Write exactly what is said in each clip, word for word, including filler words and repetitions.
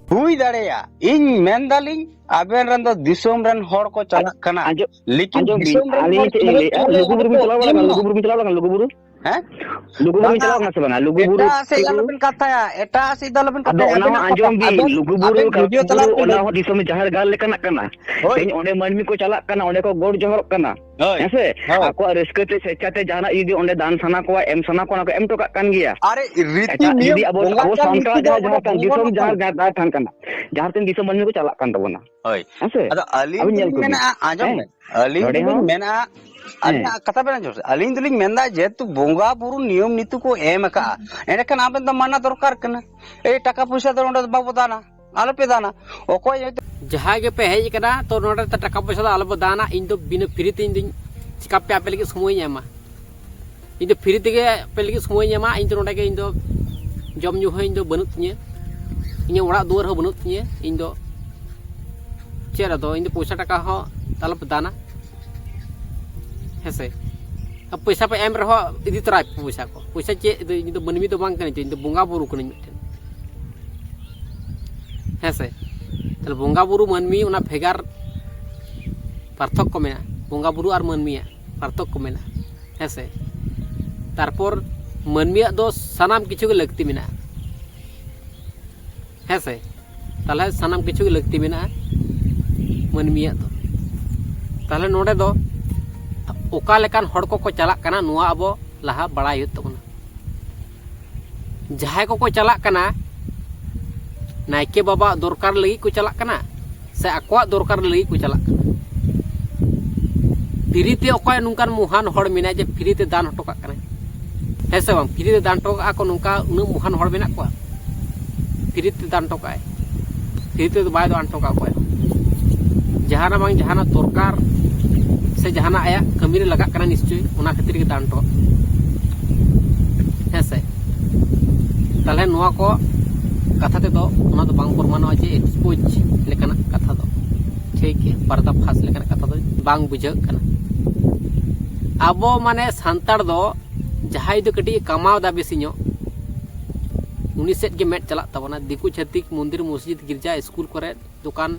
ᱦᱩᱭ ᱫᱟᱲᱮᱭᱟᱜᱼᱟ᱾ ᱤᱧ ᱢᱮᱱ ᱫᱟᱞᱤᱧ, ᱟᱵᱮᱱ ᱨᱮᱱ ᱫᱚ ᱫᱤᱥᱚᱢ ᱨᱮᱱ ᱦᱚᱲ ᱠᱚ ᱪᱟᱞᱟᱜ ᱠᱟᱱᱟ᱾ ᱟᱸᱡᱚᱢ, ᱞᱮᱠᱤᱱ ᱟᱸᱡᱚᱢ ᱵᱤᱱ, ᱫᱤᱥᱚᱢ ᱨᱮᱱ ᱟᱹᱞᱤᱧ ᱦᱚᱲ ᱪᱮᱫ ᱞᱤᱧ ᱞᱟᱹᱭᱮᱫᱼᱟ? ᱞᱩᱜᱩᱵᱩᱨᱩ ᱵᱤᱱ ᱪᱟᱞᱟᱣ ᱵᱟᱲᱟ ᱟᱠᱟᱱᱟ? ᱞᱩᱜᱩᱵᱩᱨᱩ ᱵᱤᱱ ᱪᱟᱞᱟᱣ ᱵᱟᱲᱟ ᱟᱠᱟᱱᱟ? ᱞᱩᱜᱩᱵᱩᱨᱩ? ᱦᱮᱸ? ᱞᱩᱜᱩᱵᱩᱨᱩ ᱵᱤᱱ ᱵᱟᱝᱟ, ᱪᱟᱞᱟᱣ ᱠᱟᱱᱟ ᱥᱮ ᱵᱟᱝᱟ? ᱞᱩᱜᱩᱵᱩᱨᱩ ᱮᱴᱟᱜ ᱥᱮᱫ ᱟᱞᱚᱵᱮᱱ ᱠᱟᱛᱷᱟᱭᱟ, ᱮᱴᱟᱜ ᱥᱮᱫ ᱫᱚ ᱟᱞᱚᱵᱮᱱ ᱟᱫᱚ ᱠᱟᱛᱷᱟᱭᱟ᱾ ᱚᱱᱟ ᱦᱚᱸ ᱟᱵᱮᱱᱟᱜ ᱟᱸᱡᱚᱢ ᱠᱟᱛᱷᱟ, ᱵᱤᱱ, ᱟᱵᱮᱱ ᱞᱩᱜᱩᱵᱩᱨᱩ, ᱟᱵᱮᱱ ᱵᱷᱤᱰᱤᱭᱳ ᱛᱟᱞᱟ ᱠᱟᱞᱪᱟᱨ ᱨᱮ ᱚᱱᱟ ᱞᱟᱹᱭ ᱦᱚᱸ ᱫᱤᱥᱚᱢ ᱡᱟᱦᱮᱨ ᱜᱟᱲ ᱞᱮᱠᱟᱱᱟᱜ ᱠᱟᱱᱟ᱾ ᱦᱳᱭ᱾ ᱛᱮᱦᱮᱧ ᱚᱸᱰᱮ ᱢᱟᱹᱱᱢᱤ ᱠᱚ ᱪᱟᱞᱟᱜ ᱠᱟᱱᱟ, ᱚᱸᱰᱮ ᱠᱚ ᱜᱚᱰ ᱡᱚᱦᱟᱨᱚᱜ ᱠᱟᱱᱟ᱾ ᱦᱳᱭ, ᱦᱮᱸ ᱥᱮ? ᱦᱳᱭ᱾ ᱟᱠᱚᱣᱟᱜ ᱨᱟᱹᱥᱠᱟᱹ ᱛᱮ, ᱥᱮᱪᱪᱷᱟ ᱛᱮ ᱡᱟᱦᱟᱱᱟᱜ ᱡᱩᱫᱤ ᱚᱸᱰᱮ ᱫᱟᱱ ᱥᱟᱱᱟ ᱠᱚᱣᱟ, ᱮᱢ ᱥᱟᱱᱟ ᱠᱚᱣᱟ, ᱚᱱᱟ ᱠᱚ ᱮᱢ ᱦᱚᱴᱚ ᱠᱟᱜ ᱠᱟᱱ ᱜᱮᱭᱟ᱾ ᱟᱨᱮ, ᱨᱤᱛᱤ ᱮᱴᱟᱜ ᱱᱤᱭᱚᱢ ᱡᱩᱫᱤ ᱟᱵᱚ, ᱵᱚᱸᱜᱟ ᱟᱵᱚ ᱪᱟᱞ ᱥᱟᱱᱛᱟᱲ ᱱᱤᱛᱤ ᱫᱚ ᱡᱟᱦᱟᱸ ᱟᱵᱚ ᱡᱟᱦᱟᱸ ᱵᱚᱱ ᱫᱤᱥᱚᱢ ᱵᱚᱸᱜᱟ ᱡᱟᱦᱟᱸ ᱵᱚᱱ ᱡᱟᱦᱟᱸ ᱫᱟᱭ ᱛᱟᱦᱮᱱ ᱠᱟᱱᱟ, ᱡᱟᱦᱟᱸ ᱛᱤᱱ ᱫᱤᱥᱚᱢ ᱢᱟᱹᱱᱢᱤ ᱠᱚ ᱪᱟᱞᱟᱜ ᱠᱟᱱ ᱛᱟᱵᱚᱱᱟ᱾ ᱦᱳᱭ᱾ ᱦᱮᱸ ᱥᱮ? ᱟᱫᱚ ᱟᱹᱞᱤᱧ ᱟᱹᱵᱤᱱ ᱧᱮᱞ ᱫᱚᱞᱤᱧ ᱠᱚᱵᱤᱱ᱾ ᱢᱮᱱᱟ, ᱟᱸᱡᱚᱢ ᱦᱮᱸ᱾ ᱵᱮᱱ, ᱟᱹᱞᱤᱧ ᱱᱚᱰᱮ ᱫᱚᱞᱤᱧ ᱦᱚᱸ ᱢᱮᱱᱟ, ᱦᱮᱸ᱾ ᱟᱹᱞᱤᱧᱟᱜ ᱠᱟᱛᱷᱟ ᱵᱮᱱ ᱟᱸᱡᱚᱢ ᱥᱮ, ᱟᱹᱞᱤᱧ ᱫᱚᱞᱤᱧ ᱢᱮᱱᱫᱟ, ᱡᱮᱦᱮᱛᱩ ᱵᱚᱸᱜᱟ ᱵᱩᱨᱩ ᱱᱤᱭᱚᱢ ᱱᱤᱛᱤ ᱠᱚ ᱮᱢ ᱟᱠᱟᱜᱼᱟ, ᱮᱸᱰᱮᱠᱷᱟᱱ ᱟᱵᱮᱱ ᱫᱚ ᱢᱟᱱᱟ ᱫᱚᱨᱠᱟᱨ ᱠᱟᱱᱟ᱾ ᱮᱭ, ᱴᱟᱠᱟ ᱯᱚᱭᱥᱟ ᱫᱚ ᱱᱚᱰᱮ ᱫᱚ ᱵᱟᱵᱚ ᱫᱟᱱᱟ, ᱟᱞᱚᱯᱮ ᱫᱟᱱᱟ᱾ ᱚᱠᱚᱭ ᱦᱚᱭᱛᱳ ᱡᱟᱦᱟᱸᱭ ᱜᱮᱯᱮ ᱦᱮᱡ ᱟᱠᱟᱱᱟ, ᱛᱚ ᱱᱚᱰᱮ ᱫᱚ ᱴᱟᱠᱟ ᱯᱚᱭᱥᱟ ᱫᱚ ᱟᱞᱚᱯᱮ ᱫᱟᱱᱟ᱾ ᱤᱧ ᱫᱚ ᱵᱤᱱᱟᱹ ᱯᱷᱨᱤ ᱛᱮ ᱤᱧ ᱫᱚᱧ ᱪᱮᱠᱟᱯ ᱯᱮ ᱟᱯᱮ ᱞᱟᱹᱜᱤᱫ ᱥᱚᱢᱚᱭᱤᱧ ᱮᱢᱟ᱾ ᱤᱧ ᱫᱚ ᱯᱷᱨᱤ ᱛᱮᱜᱮ ᱟᱯᱮ ᱞᱟᱹᱜᱤᱫ ᱥᱚᱢᱚᱭᱤᱧ ᱮᱢᱟ᱾ ᱤᱧ ᱫᱚ ᱱᱚᱰᱮ ᱜᱮ, ᱤᱧ ᱫᱚ ᱡᱚᱢ ᱧᱩ ᱦᱚᱸ ᱤᱧ ᱫᱚ ᱵᱟᱹᱱᱩᱜ ᱛᱤᱧᱟᱹ, ᱤᱧᱟᱹᱜ ᱚᱲᱟᱜ ᱫᱩᱣᱟᱹᱨ ᱦᱚᱸ ᱵᱟᱹᱱᱩᱜ ᱛᱤᱧᱟᱹ᱾ ᱤᱧ ᱫᱚ ᱪᱮᱫ ᱨᱮᱫᱚ, ᱤᱧ ᱫᱚ ᱯᱚᱭᱥᱟ ᱴᱟᱠᱟ ᱦᱚᱸ ᱟᱞᱚᱯᱮ ᱫᱟᱱᱟ, ᱦᱮᱸ ᱥᱮ? ᱟᱨ ᱯᱚᱭᱥᱟ ᱯᱮ ᱮᱢ ᱨᱮᱦᱚᱸ ᱤᱫᱤ ᱛᱚᱨᱟᱭ ᱯᱮ ᱯᱚᱭᱥᱟ ᱠᱚ᱾ ᱯᱚᱭᱥᱟ ᱪᱮᱫ? ᱤᱧ ᱫᱚ ᱵᱚᱸᱜᱟ ᱵᱩᱨᱩ ᱠᱟᱹᱱᱟᱹᱧ ᱛᱚ, ᱤᱧ ᱫᱚ ᱵᱚᱸᱜᱟ ᱵᱩᱨᱩ ᱢᱤᱫᱴᱮᱱ, ᱦᱮᱸ ᱥᱮ? ᱛᱟᱦᱞᱮ ᱵᱚᱸᱜᱟ ᱵᱩᱨᱩ ᱢᱟᱹᱱᱢᱤ ᱚᱱᱟ ᱵᱷᱮᱜᱟᱨ ᱯᱟᱨᱛᱷᱚᱠᱠᱚ ᱢᱮᱱᱟᱜᱼᱟ᱾ ᱵᱚᱸᱜᱟ ᱵᱩᱨᱩ ᱟᱨ ᱢᱟᱹᱱᱢᱤᱭᱟᱜ ᱯᱟᱨᱛᱷᱚᱠᱠᱚ ᱢᱮᱱᱟᱜᱼᱟ, ᱦᱮᱸ ᱥᱮ? ᱛᱟᱨᱯᱚᱨ ᱢᱟᱹᱱᱢᱤᱭᱟᱜ ᱫᱚ ᱥᱟᱱᱟᱢ ᱠᱤᱪᱷᱩ ᱜᱮ ᱞᱟᱹᱠᱛᱤ ᱢᱮᱱᱟᱜᱼᱟ, ᱦᱮᱸ ᱥᱮ? ᱛᱟᱦᱞᱮ ᱥᱟᱱᱟᱢ ᱠᱤᱪᱷᱩ ᱜᱮ ᱞᱟᱹᱠᱛᱤ ᱢᱮᱱᱟᱜᱼᱟ ᱢᱟᱹᱱᱢᱤᱭᱟᱜ ᱫᱚ᱾ ᱛᱟᱦᱞᱮ ᱱᱚᱰᱮ ᱫᱚ ᱚᱠᱟ ᱞᱮᱠᱟᱱ ᱦᱚᱲ ᱠᱚᱠᱚ ᱪᱟᱞᱟᱜ ᱠᱟᱱᱟ, ᱱᱚᱣᱟ ᱟᱵᱚ ᱞᱟᱦᱟ ᱵᱟᱲᱟᱭ ᱦᱩᱭᱩᱜ ᱛᱟᱵᱚᱱᱟ᱾ ᱡᱟᱦᱟᱸᱭ ᱠᱚᱠᱚ ᱪᱟᱞᱟᱜ ᱠᱟᱱᱟ, ᱱᱟᱭᱠᱮ ᱵᱟᱵᱟᱣᱟᱜ ᱫᱚᱨᱠᱟᱨ ᱞᱟᱹᱜᱤᱫ ᱠᱚ ᱪᱟᱞᱟᱜ ᱠᱟᱱᱟ ᱥᱮ ᱟᱠᱚᱣᱟᱜ ᱫᱚᱨᱠᱟᱨ ᱞᱟᱹᱜᱤᱫ ᱠᱚ ᱪᱟᱞᱟᱜ ᱠᱟᱱᱟ? ᱯᱷᱨᱤ ᱛᱮ ᱚᱠᱚᱭ ᱱᱚᱝᱠᱟᱱ ᱢᱚᱦᱟᱱ ᱦᱚᱲ ᱢᱮᱱᱟᱭ ᱡᱮ ᱯᱷᱨᱤ ᱛᱮ ᱫᱟᱱ ᱦᱚᱴᱚ ᱠᱟᱜ ᱠᱟᱱᱟᱭ? ᱦᱮᱸ ᱥᱮ ᱵᱟᱝ? ᱯᱷᱨᱤ ᱛᱮ ᱫᱟᱱ ᱦᱚᱴᱚ ᱠᱟᱜᱼᱟ ᱠᱚ, ᱱᱚᱝᱠᱟ ᱩᱱᱟᱹᱜ ᱢᱚᱦᱟᱱ ᱦᱚᱲ ᱢᱮᱱᱟᱜ ᱠᱚᱣᱟ? ᱯᱷᱨᱤ ᱛᱮ ᱫᱟᱱ ᱦᱚᱴᱚ ᱠᱟᱜᱼᱟᱭ, ᱯᱷᱨᱤ ᱛᱮᱫᱚ ᱵᱟᱭ ᱫᱟᱱ ᱦᱚᱴᱚ ᱠᱟᱜ ᱚᱠᱚᱭ ᱦᱚᱸ᱾ ᱡᱟᱦᱟᱱᱟᱜ ᱵᱟᱝ ᱡᱟᱦᱟᱱᱟᱜ ᱫᱚᱨᱠᱟᱨ ᱥᱮ ᱡᱟᱦᱟᱱᱟᱜ ᱟᱭᱟᱜ ᱠᱟᱹᱢᱤ ᱨᱮ ᱞᱟᱜᱟᱜ ᱠᱟᱱᱟ ᱱᱤᱥᱪᱳᱭ, ᱚᱱᱟ ᱠᱷᱟᱹᱛᱤᱨ ᱜᱮ ᱫᱟᱱ ᱦᱚᱴᱚ᱾ ᱦᱮᱸ ᱥᱮ? ᱛᱟᱦᱞᱮ ᱱᱚᱣᱟ ᱠᱚ ᱠᱟᱛᱷᱟ ᱛᱮᱫᱚ ᱚᱱᱟ ᱫᱚ ᱵᱟᱝ ᱯᱨᱚᱢᱟᱱᱚᱜᱼᱟ ᱡᱮ ᱮᱠᱥᱯᱳᱡᱽ ᱞᱮᱠᱟᱱᱟᱜ ᱠᱟᱛᱷᱟ ᱫᱚ, ᱴᱷᱤᱠ ᱜᱮ, ᱯᱟᱨᱫᱟ ᱯᱷᱟᱥ ᱞᱮᱠᱟᱱᱟᱜ ᱠᱟᱛᱷᱟ ᱫᱚ ᱵᱟᱝ ᱵᱩᱡᱷᱟᱹᱜ ᱠᱟᱱᱟ᱾ ᱟᱵᱚ ᱢᱟᱱᱮ ᱥᱟᱱᱛᱟᱲ ᱫᱚ ᱡᱟᱦᱟᱸᱭ ᱫᱚ ᱠᱟᱹᱴᱤᱡ ᱮ ᱠᱟᱢᱟᱣ ᱮᱫᱟ ᱵᱮᱥᱤ ᱧᱚᱜ, ᱩᱱᱤ ᱥᱮᱫ ᱜᱮ ᱢᱮᱫ ᱪᱟᱞᱟᱜ ᱛᱟᱵᱚᱱᱟ᱾ ᱫᱤᱠᱩ ᱪᱷᱟᱹᱛᱤᱠ ᱢᱚᱱᱫᱤᱨ, ᱢᱚᱥᱡᱤᱫ, ᱜᱤᱨᱡᱟ, ᱥᱠᱩᱞ ᱠᱚᱨᱮ, ᱫᱚᱠᱟᱱ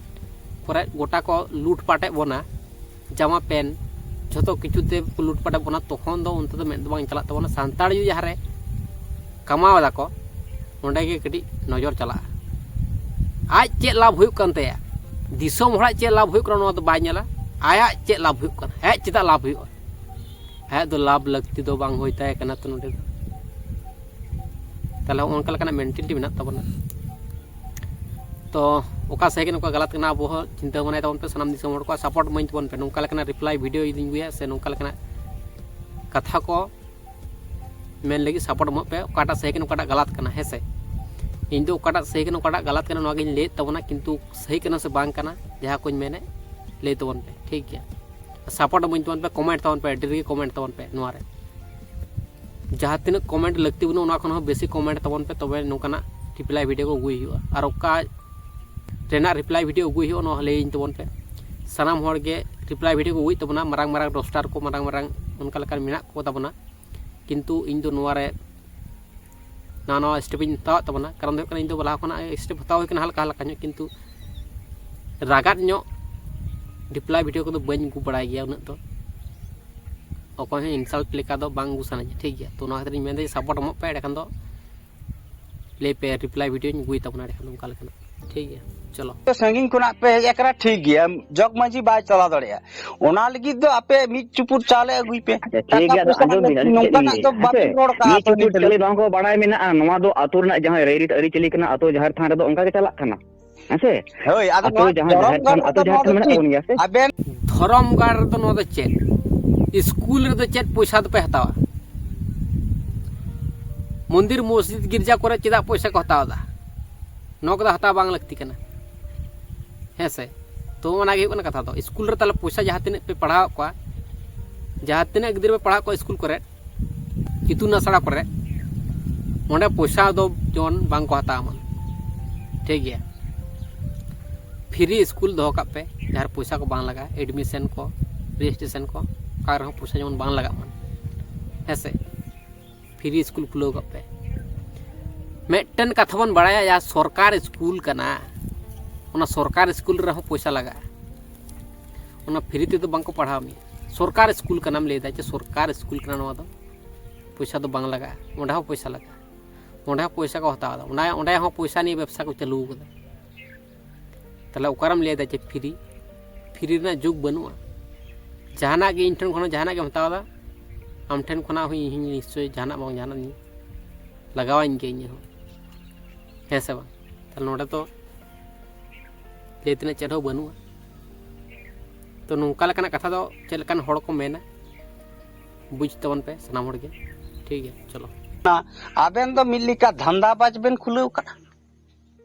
ᱠᱚᱨᱮ ᱜᱚᱴᱟ ᱠᱚ ᱞᱩᱴᱯᱟᱴᱮᱫ ᱵᱚᱱᱟ᱾ ᱡᱟᱢᱟ ᱯᱮᱱ ᱡᱷᱚᱛᱚ ᱠᱤᱪᱷᱩ ᱛᱮ ᱠᱚ ᱞᱩᱴᱯᱟᱴᱮᱫ ᱵᱚᱱᱟ, ᱛᱚᱠᱷᱚᱱ ᱫᱚ ᱚᱱᱛᱮ ᱫᱚ ᱢᱮᱫ ᱫᱚ ᱵᱟᱝ ᱪᱟᱞᱟᱜ ᱛᱟᱵᱚᱱᱟ᱾ ᱥᱟᱱᱛᱟᱲ ᱡᱩᱫᱤ ᱡᱟᱦᱟᱸ ᱨᱮ ᱠᱟᱢᱟᱣ ᱮᱫᱟ ᱠᱚ, ᱚᱸᱰᱮ ᱜᱮ ᱠᱟᱹᱴᱤᱡ ᱱᱚᱡᱚᱨ ᱪᱟᱞᱟᱜᱼᱟ᱾ ᱟᱡ ᱪᱮᱫ ᱞᱟᱵᱷ ᱦᱩᱭᱩᱜ ᱠᱟᱱ ᱛᱟᱭᱟ, ᱫᱤᱥᱚᱢ ᱦᱚᱲᱟᱜ ᱪᱮᱫ ᱞᱟᱵᱷ ᱦᱩᱭᱩᱜ ᱠᱟᱱᱟ, ᱱᱚᱣᱟ ᱫᱚ ᱵᱟᱭ ᱧᱮᱞᱟ᱾ ᱟᱭᱟᱜ ᱪᱮᱫ ᱞᱟᱵᱷ ᱦᱩᱭᱩᱜ ᱠᱟᱱᱟ, ᱟᱭᱟᱜ ᱪᱮᱫᱟᱜ ᱞᱟᱵᱷ ᱦᱩᱭᱩᱜᱼᱟ? ᱟᱭᱟᱜ ᱫᱚ ᱞᱟᱵᱷ ᱞᱟᱹᱠᱛᱤ ᱫᱚ ᱵᱟᱝ ᱦᱩᱭ ᱛᱟᱭ ᱠᱟᱱᱟ ᱛᱚ ᱱᱚᱰᱮ ᱫᱚ᱾ ᱛᱟᱦᱞᱮ ᱚᱱᱠᱟ ᱞᱮᱠᱟᱱᱟᱜ ᱢᱮᱱᱴᱟᱞᱤᱴᱤ ᱢᱮᱱᱟᱜ ᱛᱟᱵᱚᱱᱟ᱾ ᱛᱚ ᱚᱠᱟ ᱥᱟᱹᱦᱤ ᱠᱟᱱᱟ, ᱚᱠᱟ ᱜᱟᱞᱟᱛ ᱠᱟᱱᱟ, ᱟᱵᱚ ᱦᱚᱸ ᱪᱤᱱᱛᱟᱹ ᱵᱷᱟᱵᱽᱱᱟᱭ ᱛᱟᱵᱚᱱ ᱯᱮ᱾ ᱥᱟᱱᱟᱢ ᱫᱤᱥᱚᱢ ᱦᱚᱲ ᱠᱚ ᱥᱟᱯᱳᱨᱴ ᱤᱢᱟᱹᱧ ᱛᱟᱵᱚᱱ ᱯᱮ᱾ ᱱᱚᱝᱠᱟ ᱞᱮᱠᱟᱱᱟᱜ ᱨᱤᱯᱞᱟᱭ ᱵᱷᱤᱰᱤᱭᱳ ᱡᱩᱫᱤᱧ ᱟᱹᱜᱩᱭᱟ ᱥᱮ ᱱᱚᱝᱠᱟ ᱞᱮᱠᱟᱱᱟᱜ ᱠᱟᱛᱷᱟ ᱠᱚ ᱢᱮᱱ ᱞᱟᱹᱜᱤᱫ ᱥᱟᱯᱳᱨᱴ ᱮᱢᱚᱜ ᱯᱮ᱾ ᱚᱠᱟᱴᱟᱜ ᱥᱟᱹᱦᱤ ᱠᱟᱱᱟ, ᱚᱠᱟᱴᱟᱜ ᱜᱟᱞᱟᱛ ᱠᱟᱱᱟ, ᱦᱮᱸ ᱥᱮ? ᱤᱧ ᱫᱚ ᱚᱠᱟᱴᱟᱜ ᱥᱟᱹᱦᱤ ᱠᱟᱱᱟ, ᱚᱠᱟᱴᱟᱜ ᱜᱟᱞᱟᱛ ᱠᱟᱱᱟ, ᱱᱚᱣᱟ ᱜᱤᱧ ᱞᱟᱹᱭᱮᱫ ᱛᱟᱵᱚᱱᱟ, ᱠᱤᱱᱛᱩ ᱥᱟᱹᱦᱤ ᱠᱟᱱᱟ ᱥᱮ ᱵᱟᱝ ᱠᱟᱱᱟ, ᱡᱟᱦᱟᱸ ᱠᱚᱧ ᱢᱮᱱᱮᱫ, ᱞᱟᱹᱭ ᱛᱟᱵᱚᱱ ᱯᱮ, ᱴᱷᱤᱠ ᱜᱮᱭᱟ? ᱥᱟᱯᱳᱨᱴ ᱤᱢᱟᱹᱧ ᱛᱟᱵᱚᱱ ᱯᱮ, ᱠᱚᱢᱮᱱᱴ ᱛᱟᱵᱚᱱ ᱯᱮ, ᱟᱹᱰᱤ ᱨᱮᱜᱮ ᱠᱚᱢᱮᱱᱴ ᱛᱟᱵᱚᱱ ᱯᱮ ᱱᱚᱣᱟ ᱨᱮ᱾ ᱡᱟᱦᱟᱸ ᱛᱤᱱᱟᱹᱜ ᱠᱚᱢᱮᱱᱴ ᱞᱟᱹᱠᱛᱤ ᱵᱟᱹᱱᱩᱜᱼᱟ, ᱚᱱᱟ ᱠᱷᱚᱱ ᱦᱚᱸ ᱵᱮᱥᱤ ᱠᱚᱢᱮᱱᱴ ᱛᱟᱵᱚᱱ ᱯᱮ, ᱛᱚᱵᱮ ᱱᱚᱝᱠᱟᱱᱟᱜ ᱨᱤᱯᱞᱟᱭ ᱵᱷᱤᱰᱤᱭᱳ ᱠᱚ ᱟᱹᱜᱩᱭ ᱦᱩᱭᱩᱜᱼᱟ᱾ ᱟᱨ ᱚᱠᱟ ᱨᱮᱱᱟᱜ ᱨᱤᱯᱞᱟᱭ ᱵᱷᱤᱰᱤᱭᱳ ᱟᱹᱜᱩᱭ ᱦᱩᱭᱩᱜᱼᱟ, ᱚᱱᱟ ᱦᱚᱸ ᱞᱟᱹᱭᱟᱹᱧ ᱛᱟᱵᱚᱱ ᱯᱮ᱾ ᱥᱟᱱᱟᱢ ᱦᱚᱲ ᱜᱮ ᱨᱤᱯᱞᱟᱭ ᱵᱷᱤᱰᱤᱭᱳ ᱠᱚ ᱟᱹᱜᱩᱭᱮᱫ ᱛᱟᱵᱚᱱᱟ, ᱢᱟᱨᱟᱝ ᱢᱟᱨᱟᱝ ᱨᱳᱥᱴᱟᱨ ᱠᱚ, ᱢᱟᱨᱟᱝ ᱢᱟᱨᱟᱝ ᱚᱱᱠᱟ ᱞᱮᱠᱟᱱ ᱢᱮᱱᱟᱜ ᱠᱚ ᱛᱟᱵᱚᱱᱟ, ᱠᱤᱱᱛᱩ ᱤᱧ ᱫᱚ ᱱᱚᱣᱟ ᱨᱮ ᱱᱟᱣᱟ ᱱᱟᱣᱟ ᱥᱴᱮᱯ ᱤᱧ ᱦᱟᱛᱟᱣᱮᱫ ᱛᱟᱵᱚᱱᱟ᱾ ᱠᱟᱨᱚᱱ ᱫᱚ ᱦᱩᱭᱩᱜ ᱠᱟᱱᱟ, ᱤᱧ ᱫᱚ ᱞᱟᱦᱟ ᱠᱷᱚᱱᱟᱜ ᱥᱴᱮᱯ ᱦᱟᱛᱟᱣ ᱦᱩᱭ ᱠᱟᱱᱟ ᱦᱟᱞᱠᱟ ᱦᱟᱞᱠᱟ ᱧᱚᱜ, ᱠᱤᱱᱛᱩ ᱨᱟᱜᱟᱫ ᱧᱚᱜ ᱨᱤᱯᱞᱟᱭ ᱵᱷᱤᱰᱤᱭᱳ ᱠᱚᱫᱚ ᱵᱟᱹᱧ ᱟᱹᱜᱩ ᱵᱟᱲᱟᱭ ᱜᱮᱭᱟ ᱩᱱᱟᱹᱜ ᱫᱚ᱾ ᱚᱠᱚᱭ ᱦᱚᱸ ᱤᱱᱥᱟᱞᱴ ᱞᱮᱠᱟ ᱫᱚ ᱵᱟᱝ ᱟᱹᱜᱩ ᱥᱟᱱᱟᱧᱟ, ᱴᱷᱤᱠ ᱜᱮᱭᱟ? ᱛᱚ ᱱᱚᱣᱟ ᱠᱷᱟᱹᱛᱤᱨ ᱤᱧ ᱢᱮᱱᱫᱟ ᱡᱮ ᱥᱟᱯᱳᱨᱴ ᱮᱢᱚᱜ ᱯᱮ, ᱮᱸᱰᱮᱠᱷᱟᱱ ᱫᱚ ᱞᱟᱹᱭ ᱯᱮ, ᱨᱤᱯᱞᱟᱭ ᱵᱷᱤᱰᱤᱭᱳᱧ ᱟᱹᱜᱩᱭ ᱛᱟᱵᱚᱱᱟ ᱮᱸᱰᱮᱠᱷᱟᱱ ᱫᱚ ᱚᱱᱠᱟ ᱞᱮᱠᱟᱱᱟᱜ, ᱴᱷᱤᱠ ᱜᱮᱭᱟ? ᱪᱚᱞᱚ᱾ ᱥᱟᱺᱜᱤᱧ ᱠᱷᱚᱱᱟᱜ ᱯᱮ ᱦᱮᱡ ᱟᱠᱟᱱᱟ, ᱴᱷᱤᱠ ᱜᱮᱭᱟ, ᱡᱚᱜᱽ ᱢᱟᱹᱡᱷᱤ ᱵᱟᱭ ᱪᱟᱞᱟᱣ ᱫᱟᱲᱮᱭᱟᱜᱼᱟ, ᱚᱱᱟ ᱞᱟᱹᱜᱤᱫ ᱫᱚ ᱟᱯᱮ ᱢᱤᱫ ᱪᱩᱯᱩᱫ ᱪᱟᱣᱞᱮ ᱟᱹᱜᱩᱭ ᱯᱮ᱾ ᱟᱪᱪᱷᱟ, ᱴᱷᱤᱠ ᱜᱮᱭᱟ, ᱟᱫᱚ ᱟᱸᱡᱚᱢ ᱵᱤᱱ, ᱟᱹᱞᱤᱧ ᱪᱮᱫ ᱞᱤᱧ ᱞᱟᱹᱭᱟ, ᱦᱮᱸ ᱥᱮ? ᱢᱤᱫ ᱪᱩᱯᱩᱫ ᱪᱟᱣᱞᱮ ᱵᱟᱝ ᱠᱚ ᱵᱟᱲᱟᱭ ᱢᱮᱱᱟᱜᱼᱟ, ᱱᱚᱣᱟ ᱫᱚ ᱟᱹᱛᱩ ᱨᱮᱱᱟᱜ ᱡᱟᱦᱟᱸ ᱨᱟᱹᱭᱨᱤᱛ ᱟᱹᱨᱤᱪᱟᱹᱞᱤ ᱠᱟᱱᱟ, ᱟᱹᱛᱩ ᱡᱟᱦᱮᱨ ᱛᱷᱟᱱ ᱨᱮᱫᱚ ᱚᱱᱠᱟ ᱜᱮ ᱪᱟᱞᱟᱜ ᱠᱟᱱᱟ, ᱦᱮᱸ ᱥᱮ? ᱦᱳᱭ, ᱟᱫᱚ ᱟᱹᱛᱩ ᱱᱚᱣᱟ ᱡᱟᱦᱟᱸ ᱡᱟᱦᱮᱨ ᱫᱷᱚᱨᱚᱢ ᱛᱷᱟᱱ, ᱜᱟᱲ ᱟᱹᱛᱩ ᱨᱮᱫᱚ ᱡᱟᱦᱮᱨ ᱱᱚᱣᱟ ᱛᱷᱟᱱ ᱫᱚ ᱢᱮᱱᱟᱜ ᱪᱮᱫ? ᱛᱟᱵᱚᱱ ᱜᱮᱭᱟ ᱥᱮ? ᱟᱵᱮᱱ ᱫᱷᱚᱨᱚᱢ ᱜᱟᱲ ᱨᱮᱫᱚ ᱱᱚᱣᱟ ᱫᱚ ᱪᱮᱫ? ᱥᱠᱩᱞ ᱨᱮᱫᱚ ᱪᱮᱫ ᱯᱚᱭᱥᱟ ᱫᱚᱯᱮ ᱦᱟᱛᱟᱣᱟ? ᱢᱚᱱᱫᱤᱨ, ᱢᱚᱥᱡᱤᱫ, ᱜᱤᱨᱡᱟ ᱠᱚᱨᱮ ᱪᱮᱫᱟᱜ ᱯᱚᱭᱥᱟ ᱠᱚ ᱦᱟᱛᱟᱣ ᱮᱫᱟ? ᱱᱚᱣᱟ ᱠᱚᱫᱚ ᱦᱟᱛᱟᱣ ᱵᱟᱝ ᱞᱟᱹᱠᱛᱤ ᱠᱟᱱᱟ, ᱦᱮᱸ ᱥᱮ? ᱛᱚ ᱚᱱᱟ ᱜᱮ ᱦᱩᱭᱩᱜ ᱠᱟᱱᱟ ᱠᱟᱛᱷᱟ ᱫᱚ᱾ ᱥᱠᱩᱞ ᱨᱮ ᱛᱟᱦᱚᱞᱮ ᱯᱚᱭᱥᱟ ᱡᱟᱦᱟᱸ ᱛᱤᱱᱟᱹᱜ ᱯᱮ ᱯᱟᱲᱦᱟᱣᱮᱫ ᱠᱚᱣᱟ, ᱡᱟᱦᱟᱸ ᱛᱤᱱᱟᱹᱜ ᱜᱤᱫᱽᱨᱟᱹ ᱯᱮ ᱯᱟᱲᱦᱟᱣᱮᱫ ᱠᱚᱣᱟ ᱥᱠᱩᱞ ᱠᱚᱨᱮ, ᱤᱛᱩᱱ ᱟᱥᱲᱟ ᱠᱚᱨᱮ, ᱚᱸᱰᱮ ᱯᱚᱭᱥᱟ ᱫᱚ ᱡᱮᱢᱚᱱ ᱵᱟᱝ ᱠᱚ ᱦᱟᱛᱟᱣ ᱢᱟ, ᱴᱷᱤᱠ ᱜᱮᱭᱟ? ᱯᱷᱨᱤ ᱥᱠᱩᱞ ᱫᱚᱦᱚ ᱠᱟᱜ ᱯᱮ, ᱡᱟᱦᱟᱸ ᱨᱮ ᱯᱚᱭᱥᱟ ᱠᱚ ᱵᱟᱝ ᱞᱟᱜᱟᱜᱼᱟ, ᱮᱰᱢᱤᱥᱚᱱ ᱠᱚ, ᱨᱮᱡᱤᱥᱴᱨᱮᱥᱚᱱ ᱠᱚ, ᱚᱠᱟ ᱨᱮᱦᱚᱸ ᱯᱚᱭᱥᱟ ᱡᱮᱢᱚᱱ ᱵᱟᱝ ᱞᱟᱜᱟᱜ ᱢᱟ, ᱦᱮᱸ ᱥᱮ? ᱯᱷᱨᱤ ᱥᱠᱩᱞ ᱠᱷᱩᱞᱟᱹᱣ ᱠᱟᱜ ᱯᱮ᱾ ᱢᱤᱫᱴᱮᱱ ᱠᱟᱛᱷᱟ ᱵᱚᱱ ᱵᱟᱲᱟᱭᱟ, ᱡᱟᱦᱟᱸ ᱥᱚᱨᱠᱟᱨ ᱥᱠᱩᱞ ᱠᱟᱱᱟ, ᱚᱱᱟ ᱥᱚᱨᱠᱟᱨ ᱥᱠᱩᱞ ᱨᱮᱦᱚᱸ ᱯᱚᱭᱥᱟ ᱞᱟᱜᱟᱜᱼᱟ᱾ ᱚᱱᱟ ᱯᱷᱨᱤ ᱛᱮᱫᱚ ᱵᱟᱝᱠᱚ ᱯᱟᱲᱦᱟᱣ ᱢᱮᱭᱟ᱾ ᱥᱚᱨᱠᱟᱨ ᱥᱠᱩᱞ ᱠᱟᱱᱟᱢ ᱞᱟᱹᱭᱫᱟ ᱡᱮ ᱥᱚᱨᱠᱟᱨ ᱥᱠᱩᱞ ᱠᱟᱱᱟ, ᱱᱚᱣᱟ ᱫᱚ ᱯᱚᱭᱥᱟ ᱫᱚ ᱵᱟᱝ ᱞᱟᱜᱟᱜᱼᱟ, ᱚᱸᱰᱮ ᱦᱚᱸ ᱯᱚᱭᱥᱟ ᱞᱟᱜᱟᱜᱼᱟ, ᱚᱸᱰᱮ ᱦᱚᱸ ᱯᱚᱭᱥᱟ ᱠᱚ ᱦᱟᱛᱟᱣ ᱮᱫᱟ, ᱚᱸᱰᱮ ᱚᱸᱰᱮ ᱦᱚᱸ ᱯᱚᱭᱥᱟ ᱱᱤᱭᱮ ᱵᱮᱵᱽᱥᱟ ᱠᱚ ᱪᱟᱹᱞᱩ ᱟᱠᱟᱫᱟ᱾ ᱛᱟᱦᱚᱞᱮ ᱚᱠᱟᱨᱮᱢ ᱞᱟᱹᱭ ᱮᱫᱟ ᱡᱮ ᱯᱷᱨᱤ? ᱯᱷᱨᱤ ᱨᱮᱱᱟᱜ ᱡᱩᱜᱽ ᱵᱟᱹᱱᱩᱜᱼᱟ᱾ ᱡᱟᱦᱟᱱᱟᱜ ᱜᱮ ᱤᱧ ᱴᱷᱮᱱ ᱠᱷᱚᱱᱟᱜ ᱡᱟᱦᱟᱱᱟᱜ ᱜᱮᱢ ᱦᱟᱛᱟᱣ ᱮᱫᱟ, ᱟᱢ ᱴᱷᱮᱱ ᱠᱷᱚᱱᱟᱜ ᱦᱚᱸ ᱤᱧ ᱦᱚᱸᱧ ᱱᱤᱥᱪᱚᱭ ᱡᱟᱦᱟᱱᱟᱜ ᱵᱟᱝ ᱡᱟᱦᱟᱱᱟᱜ ᱤᱧ ᱞᱟᱜᱟᱣᱟᱹᱧ ᱜᱮᱭᱟ ᱤᱧ ᱦᱚᱸ, ᱦᱮᱸ ᱥᱮ ᱵᱟᱝ? ᱛᱟᱦᱚᱞᱮ ᱱᱚᱰᱮ ᱫᱚ ᱞᱟᱹᱭ ᱛᱮᱱᱟᱜ ᱪᱮᱫ ᱦᱚᱸ ᱵᱟᱹᱱᱩᱜᱼᱟ᱾ ᱛᱚ ᱱᱚᱝᱠᱟ ᱞᱮᱠᱟᱱᱟᱜ ᱠᱟᱛᱷᱟ ᱫᱚ ᱪᱮᱫ ᱞᱮᱠᱟᱱ ᱦᱚᱲ ᱠᱚ ᱢᱮᱱᱟ, ᱵᱩᱡᱽ ᱛᱟᱵᱚᱱ ᱯᱮ ᱥᱟᱱᱟᱢ ᱦᱚᱲ ᱜᱮ᱾ ᱴᱷᱤᱠ ᱜᱮᱭᱟ, ᱪᱚᱞᱚ᱾ ᱟᱵᱮᱱ ᱫᱚ ᱢᱤᱫ ᱞᱮᱠᱟ ᱫᱷᱟᱱᱫᱟ ᱵᱟᱡᱽ ᱵᱮᱱ ᱠᱷᱩᱞᱟᱹᱣ ᱠᱟᱜᱼᱟ᱾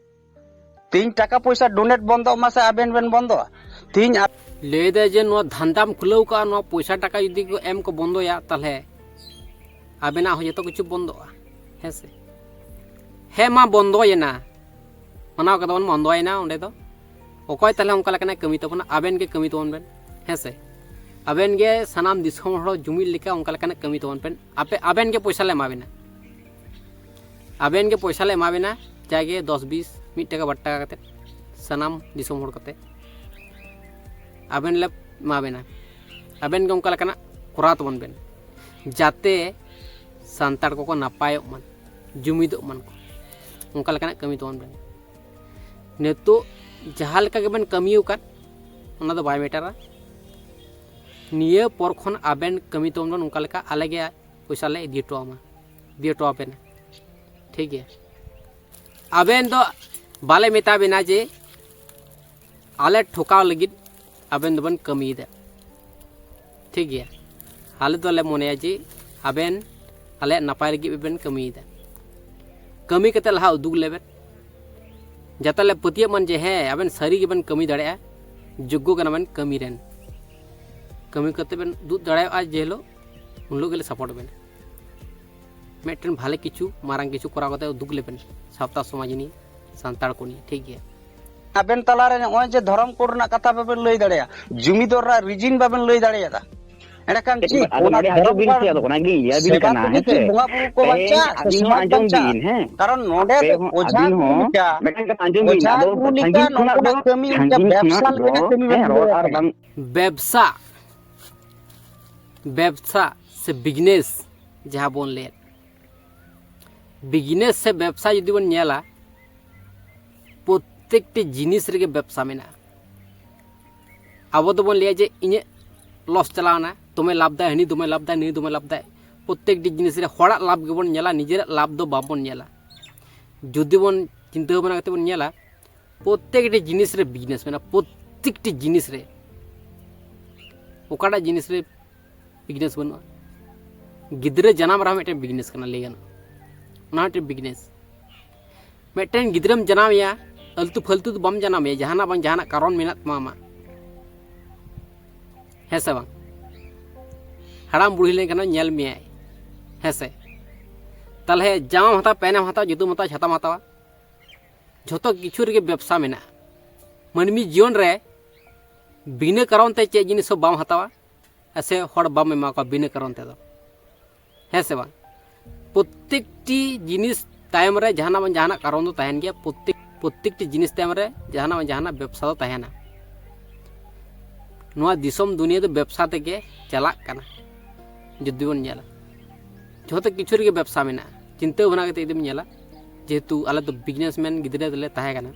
ᱛᱮᱦᱤᱧ ᱴᱟᱠᱟ ᱯᱚᱭᱥᱟ ᱰᱳᱱᱮᱴ ᱵᱚᱱᱫᱚᱜ ᱢᱟ ᱥᱮ ᱟᱵᱮᱱ ᱵᱮᱱ ᱵᱚᱱᱫᱚᱜᱼᱟ? ᱛᱮᱦᱤᱧ ᱟ- ᱞᱟᱹᱭ ᱫᱟᱭ ᱡᱮ ᱱᱚᱣᱟ ᱫᱷᱟᱱᱫᱟᱢ ᱠᱷᱩᱞᱟᱹᱣ ᱠᱟᱜᱼᱟ, ᱱᱚᱣᱟ ᱯᱚᱭᱥᱟ ᱴᱟᱠᱟ ᱡᱩᱫᱤ ᱠᱚ ᱮᱢ ᱠᱚ ᱵᱚᱱᱫᱚᱭᱟ, ᱛᱟᱦᱚᱞᱮ ᱟᱵᱮᱱᱟᱜ ᱦᱚᱸ ᱡᱚᱛᱚ ᱠᱤᱪᱷᱩ ᱵᱚᱱᱫᱚᱜᱼᱟ, ᱦᱮᱸ ᱥᱮ? ᱦᱮᱸ ᱢᱟ, ᱵᱚᱱᱫᱚᱭᱮᱱᱟ, ᱢᱟᱱᱟᱣ ᱠᱟᱫᱟ ᱵᱚᱱ, ᱵᱚᱱᱫᱚᱭᱮᱱᱟ᱾ ᱚᱸᱰᱮ ᱫᱚ ᱚᱠᱚᱭ ᱛᱟᱦᱚᱞᱮ ᱚᱱᱠᱟ ᱞᱮᱠᱟᱱᱟᱜ ᱠᱟᱹᱢᱤ ᱛᱟᱵᱚᱱᱟ? ᱟᱵᱮᱱ ᱜᱮ ᱠᱟᱹᱢᱤ ᱛᱟᱵᱚᱱ ᱵᱮᱱ, ᱦᱮᱸ ᱥᱮ? ᱟᱵᱮᱱ ᱜᱮ ᱥᱟᱱᱟᱢ ᱫᱤᱥᱚᱢ ᱦᱚᱲ ᱡᱩᱢᱤᱫ ᱞᱮᱠᱟ ᱚᱱᱠᱟ ᱞᱮᱠᱟᱱᱟᱜ ᱠᱟᱹᱢᱤ ᱛᱟᱵᱚᱱ ᱵᱮᱱ᱾ ᱟᱯᱮ, ᱟᱵᱮᱱ ᱜᱮ ᱯᱚᱭᱥᱟ ᱞᱮ ᱮᱢᱟ ᱵᱮᱱᱟ, ᱟᱵᱮᱱ ᱜᱮ ᱯᱚᱭᱥᱟ ᱞᱮ ᱮᱢᱟ ᱵᱮᱱᱟ, ᱡᱟᱜᱮ ᱫᱚᱥ ᱵᱤᱥ, ᱢᱤᱫ ᱴᱟᱠᱟ ᱵᱟᱨ ᱴᱟᱠᱟ ᱠᱟᱛᱮ, ᱥᱟᱱᱟᱢ ᱫᱤᱥᱚᱢ ᱦᱚᱲ ᱠᱟᱛᱮ ᱟᱵᱮᱱ ᱞᱮ ᱮᱢᱟ ᱵᱮᱱᱟ᱾ ᱟᱵᱮᱱ ᱜᱮ ᱚᱱᱠᱟ ᱞᱮᱠᱟᱱᱟᱜ ᱠᱚᱨᱟᱣ ᱛᱟᱵᱚᱱ ᱵᱮᱱ, ᱡᱟᱛᱮ ᱥᱟᱱᱛᱟᱲ ᱠᱚᱠᱚ ᱱᱟᱯᱟᱭᱚᱜ ᱢᱟ, ᱡᱩᱢᱤᱫᱚᱜ ᱢᱟᱱ ᱠᱚ, ᱚᱱᱠᱟ ᱞᱮᱠᱟᱱᱟᱜ ᱠᱟᱹᱢᱤ ᱛᱟᱵᱚᱱ ᱵᱮᱱ᱾ ᱱᱤᱛᱚᱜ ᱡᱟᱦᱟᱸ ᱞᱮᱠᱟ ᱜᱮᱵᱮᱱ ᱠᱟᱹᱢᱤ ᱟᱠᱟᱫ, ᱚᱱᱟ ᱫᱚ ᱵᱟᱭ ᱢᱮᱴᱟᱨᱟ᱾ ᱱᱤᱭᱟᱹ ᱯᱚᱨ ᱠᱷᱚᱱ ᱟᱵᱮᱱ ᱠᱟᱹᱢᱤ ᱛᱟᱵᱚᱱ ᱵᱮᱱ ᱚᱱᱠᱟ ᱞᱮᱠᱟ, ᱟᱞᱮ ᱜᱮ ᱯᱚᱭᱥᱟ ᱞᱮ ᱤᱫᱤ ᱦᱚᱴᱚ ᱟᱢᱟ, ᱤᱫᱤ ᱦᱚᱴᱚ ᱟᱵᱮᱱᱟ᱾ ᱴᱷᱤᱠ ᱜᱮᱭᱟ, ᱟᱵᱮᱱ ᱫᱚ ᱵᱟᱞᱮ ᱢᱮᱛᱟ ᱵᱮᱱᱟ ᱡᱮ ᱟᱞᱮ ᱴᱷᱚᱠᱟᱣ ᱞᱟᱹᱜᱤᱫ ᱟᱵᱮᱱ ᱫᱚᱵᱮᱱ ᱠᱟᱹᱢᱤᱭᱮᱫᱟ᱾ ᱴᱷᱤᱠ ᱜᱮᱭᱟ, ᱟᱞᱮ ᱫᱚᱞᱮ ᱢᱚᱱᱮᱭᱟ ᱡᱮ ᱟᱵᱮᱱ ᱟᱞᱮᱭᱟᱜ ᱱᱟᱯᱟᱭ ᱞᱟᱹᱜᱤᱫ ᱵᱮᱱ ᱠᱟᱹᱢᱤᱭᱮᱫᱟ᱾ ᱠᱟᱹᱢᱤ ᱠᱟᱛᱮ ᱞᱟᱦᱟ ᱩᱫᱩᱜ ᱞᱮᱵᱮᱱ, ᱡᱟᱛᱮ ᱞᱮ ᱯᱟᱹᱛᱭᱟᱹᱜ ᱢᱟᱱ ᱡᱮ ᱦᱮᱸ, ᱟᱵᱮᱱ ᱥᱟᱹᱨᱤ ᱜᱮᱵᱮᱱ ᱠᱟᱹᱢᱤ ᱫᱟᱲᱮᱭᱟᱜᱼᱟ, ᱡᱳᱜᱽᱜᱚ ᱠᱟᱱᱟ ᱵᱮᱱ ᱠᱟᱹᱢᱤ ᱨᱮᱱ᱾ ᱠᱟᱹᱢᱤ ᱠᱟᱛᱮ ᱵᱮᱱ ᱩᱫᱩᱜ ᱫᱟᱲᱮᱭᱟᱜᱼᱟ ᱡᱮ ᱦᱤᱞᱳᱜ, ᱩᱱ ᱦᱤᱞᱳᱜ ᱜᱮᱞᱮ ᱥᱟᱯᱳᱨᱴ ᱵᱮᱱᱟ᱾ ᱢᱤᱫᱴᱮᱱ ᱵᱷᱟᱞᱮ ᱠᱤᱪᱷᱩ, ᱢᱟᱨᱟᱝ ᱠᱤᱪᱷᱩ ᱠᱚᱨᱟᱣ ᱠᱟᱛᱮ ᱩᱫᱩᱜ ᱞᱮᱵᱮᱱ ᱥᱟᱶᱛᱟ ᱥᱚᱢᱟᱡᱽ ᱱᱤᱭᱮ, ᱥᱟᱱᱛᱟᱲ ᱠᱚ ᱱᱤᱭᱮ, ᱴᱷᱤᱠ ᱜᱮᱭᱟ? ᱟᱵᱮᱱ ᱛᱟᱞᱟᱨᱮ ᱱᱚᱜᱼᱚᱭ ᱡᱮ ᱫᱷᱚᱨᱚᱢ ᱠᱳᱰ ᱨᱮᱱᱟᱜ ᱠᱟᱛᱷᱟ ᱵᱟᱵᱮᱱ ᱞᱟᱹᱭ ᱫᱟᱲᱮᱭᱟᱜᱼᱟ, ᱡᱩᱢᱤᱫᱚᱨ ᱨᱮᱱᱟᱜ ᱨᱤᱡᱤᱱ ᱵᱟᱵᱮᱱ ᱞᱟᱹᱭ ᱫᱟᱲᱮᱭᱟᱫᱟ, ᱮᱸᱰᱮᱠᱷᱟᱱ ᱪᱮᱫ ᱟᱫᱚ ᱚᱱᱟ ᱱᱚᱰᱮ ᱦᱟᱡᱟᱨ ᱵᱤᱨ ᱥᱮ ᱟᱫᱚ ᱚᱱᱟᱜᱤᱧ ᱞᱟᱹᱭᱟ ᱵᱤᱱ ᱠᱟᱱᱟ, ᱦᱮᱸ ᱥᱮ? ᱵᱚᱸᱜᱟ ᱵᱩᱨᱩ ᱠᱚ ᱵᱟᱧᱪᱟᱜ ᱥᱮ ᱟᱹᱵᱤᱱ ᱦᱚᱸ ᱥᱚᱢᱟᱡᱽ ᱟᱸᱡᱚᱢ ᱵᱟᱧᱪᱟᱜ? ᱵᱤᱱ, ᱦᱮᱸ? ᱠᱟᱨᱚᱱ ᱱᱚᱰᱮ ᱟᱯᱮ ᱫᱚ ᱦᱚᱸ, ᱚᱡᱷᱟ ᱟᱹᱵᱤᱱ ᱦᱚᱸ ᱜᱩᱨᱩ ᱞᱮᱠᱟ, ᱢᱤᱫᱴᱟᱝ ᱠᱟᱛᱷᱟ ᱟᱸᱡᱚᱢ ᱵᱤᱱ, ᱚᱡᱷᱟ ᱟᱫᱚ ᱜᱩᱨᱩ ᱞᱮᱠᱟ ᱥᱟᱺᱜᱤᱧ ᱠᱷᱚᱱᱟᱜ ᱫᱚ, ᱱᱚᱰᱮ ᱠᱟᱹᱢᱤ ᱥᱟᱺᱜᱤᱧ ᱵᱮᱵᱽᱥᱟ ᱠᱷᱚᱱᱟᱜ ᱫᱚ, ᱞᱮᱠᱟ ᱠᱟᱹᱢᱤ ᱦᱮᱸ, ᱵᱟᱝ ᱨᱚᱲ ᱦᱩᱭᱩᱜ ᱟᱨ ᱠᱟᱱᱟ᱾ ᱵᱟᱝ ᱵᱮᱵᱽᱥᱟ, ᱵᱮᱵᱽᱥᱟ ᱥᱮ business ᱡᱟᱦᱟᱸ ᱵᱚᱱ ᱞᱟᱹᱭᱮᱫ, business ᱥᱮ ᱵᱮᱵᱽᱥᱟ ᱡᱩᱫᱤ ᱵᱚᱱ ᱧᱮᱞᱟ, ᱯᱨᱚᱛᱮᱠᱴᱤ ᱡᱤᱱᱤᱥ ᱨᱮᱜᱮ ᱵᱮᱵᱽᱥᱟ ᱢᱮᱱᱟᱜᱼᱟ᱾ ᱟᱵᱚ ᱫᱚᱵᱚᱱ ᱞᱟᱹᱭᱟ ᱡᱮ ᱤᱧᱟᱹᱜ loss ᱪᱟᱞᱟᱣᱱᱟ, ᱫᱚᱢᱮ ᱞᱟᱵᱷ ᱫᱟᱭ, ᱦᱟᱹᱱᱤ ᱫᱚᱢᱮ ᱞᱟᱵᱷ ᱫᱟᱭ, ᱱᱩᱭ ᱫᱚᱢᱮ ᱞᱟᱵᱷ ᱫᱟᱭ᱾ ᱯᱨᱚᱛᱮᱠᱴᱤ ᱡᱤᱱᱤᱥ ᱨᱮ ᱦᱚᱲᱟᱜ ᱞᱟᱵᱷ ᱜᱮᱵᱚᱱ ᱧᱮᱞᱟ, ᱱᱤᱡᱮᱨᱟᱜ ᱞᱟᱵᱷ ᱫᱚ ᱵᱟᱵᱚᱱ ᱧᱮᱞᱟ᱾ ᱡᱩᱫᱤ ᱵᱚᱱ ᱪᱤᱱᱛᱟᱹ ᱵᱷᱟᱵᱽᱱᱟ ᱠᱟᱛᱮ ᱵᱚᱱ ᱧᱮᱞᱟ, ᱯᱨᱚᱛᱮᱠᱴᱤ ᱡᱤᱱᱤᱥ ᱨᱮ business ᱢᱮᱱᱟᱜᱼᱟ, ᱯᱨᱚᱛᱮᱠᱴᱤ ᱡᱤᱱᱤᱥ ᱨᱮ᱾ ᱚᱠᱟᱴᱟᱜ ᱡᱤᱱᱤᱥ ᱨᱮ business ᱵᱟᱹᱱᱩᱜᱼᱟ? ᱜᱤᱫᱽᱨᱟᱹ ᱡᱟᱱᱟᱢ ᱨᱮᱦᱚᱸ ᱢᱤᱫᱴᱮᱱ business ᱠᱟᱱᱟ, ᱞᱟᱹᱭ ᱜᱟᱱᱚᱜᱼᱟ, ᱚᱱᱟ ᱦᱚᱸ ᱢᱤᱫᱴᱮᱱ business᱾ ᱢᱤᱫᱴᱮᱱ ᱜᱤᱫᱽᱨᱟᱹᱢ ᱡᱟᱱᱟᱢᱮᱭᱟ, ᱟᱹᱞᱛᱩ ᱯᱷᱟᱹᱞᱛᱩ ᱫᱚ ᱵᱟᱢ ᱡᱟᱱᱟᱢᱮᱭᱟ, ᱡᱟᱦᱟᱱᱟᱜ ᱵᱟᱝ ᱡᱟᱦᱟᱱᱟᱜ ᱠᱟᱨᱚᱱ ᱢᱮᱱᱟᱜ ᱛᱟᱢᱟ ᱟᱢᱟᱜ, ᱦᱮᱸ ᱥᱮ ᱵᱟᱝ? ᱦᱟᱲᱟᱢ ᱵᱩᱲᱦᱤ ᱞᱮᱱᱠᱷᱟᱱ ᱧᱮᱞ ᱢᱮᱭᱟᱭ, ᱦᱮᱸ ᱥᱮ? ᱛᱟᱦᱚᱞᱮ ᱡᱟᱢᱟᱢ ᱦᱟᱛᱟᱣᱟ, ᱯᱮᱱᱮᱢ ᱦᱟᱛᱟᱣᱟ, ᱡᱩᱛᱟᱹᱢ ᱦᱟᱛᱟᱣᱟ, ᱪᱷᱟᱛᱟᱢ ᱦᱟᱛᱟᱣᱟ, ᱡᱷᱚᱛᱚ ᱠᱤᱪᱷᱩ ᱨᱮᱜᱮ ᱵᱮᱵᱽᱥᱟ ᱢᱮᱱᱟᱜᱼᱟ᱾ ᱢᱟᱹᱱᱢᱤ ᱡᱤᱭᱚᱱ ᱨᱮ ᱵᱤᱱᱟᱹ ᱠᱟᱨᱚᱱ ᱛᱮ ᱪᱮᱫ ᱡᱤᱱᱤᱥ ᱦᱚᱸ ᱵᱟᱢ ᱦᱟᱛᱟᱣᱟ, ᱥᱮ ᱦᱚᱲ ᱵᱟᱢ ᱮᱢᱟ ᱠᱚᱣᱟ ᱵᱤᱱᱟᱹ ᱠᱟᱨᱚᱱ ᱛᱮᱫᱚ, ᱦᱮᱸ ᱥᱮ ᱵᱟᱝ? ᱯᱨᱚᱛᱮᱠᱴᱤ ᱡᱤᱱᱤᱥ ᱛᱟᱭᱚᱢ ᱨᱮ ᱡᱟᱦᱟᱱᱟᱜ ᱵᱟᱝ ᱡᱟᱦᱟᱱᱟᱜ ᱠᱟᱨᱚᱱ ᱫᱚ ᱛᱟᱦᱮᱱ ᱜᱮᱭᱟ᱾ ᱯᱨᱚᱛᱮᱠ, ᱯᱨᱚᱛᱮᱠᱴᱤ ᱡᱤᱱᱤᱥ ᱛᱟᱭᱚᱢ ᱨᱮ ᱡᱟᱦᱟᱱᱟᱜ ᱵᱟᱝ ᱡᱟᱦᱟᱱᱟᱜ ᱵᱮᱵᱽᱥᱟ ᱫᱚ ᱛᱟᱦᱮᱱᱟ᱾ ᱱᱚᱣᱟ ᱫᱤᱥᱚᱢ ᱫᱩᱱᱤᱭᱟᱹ ᱫᱚ ᱵᱮᱵᱽᱥᱟ ᱛᱮᱜᱮ ᱪᱟᱞᱟᱜ ᱠᱟᱱᱟ᱾ ᱡᱩᱫᱤ ᱵᱚᱱ ᱧᱮᱞᱟ, ᱡᱷᱚᱛᱚ ᱠᱤᱪᱷᱩ ᱨᱮᱜᱮ ᱵᱮᱵᱽᱥᱟ ᱢᱮᱱᱟᱜᱼᱟ᱾ ᱪᱤᱱᱛᱟᱹ ᱵᱷᱟᱵᱽᱱᱟ ᱠᱟᱛᱮ ᱡᱩᱫᱤᱢ ᱧᱮᱞᱟ, ᱡᱮᱦᱮᱛᱩ ᱟᱞᱮ ᱫᱚ businessman ᱜᱤᱫᱽᱨᱟᱹ ᱨᱮᱞᱮ ᱛᱟᱦᱮᱸ ᱠᱟᱱᱟ,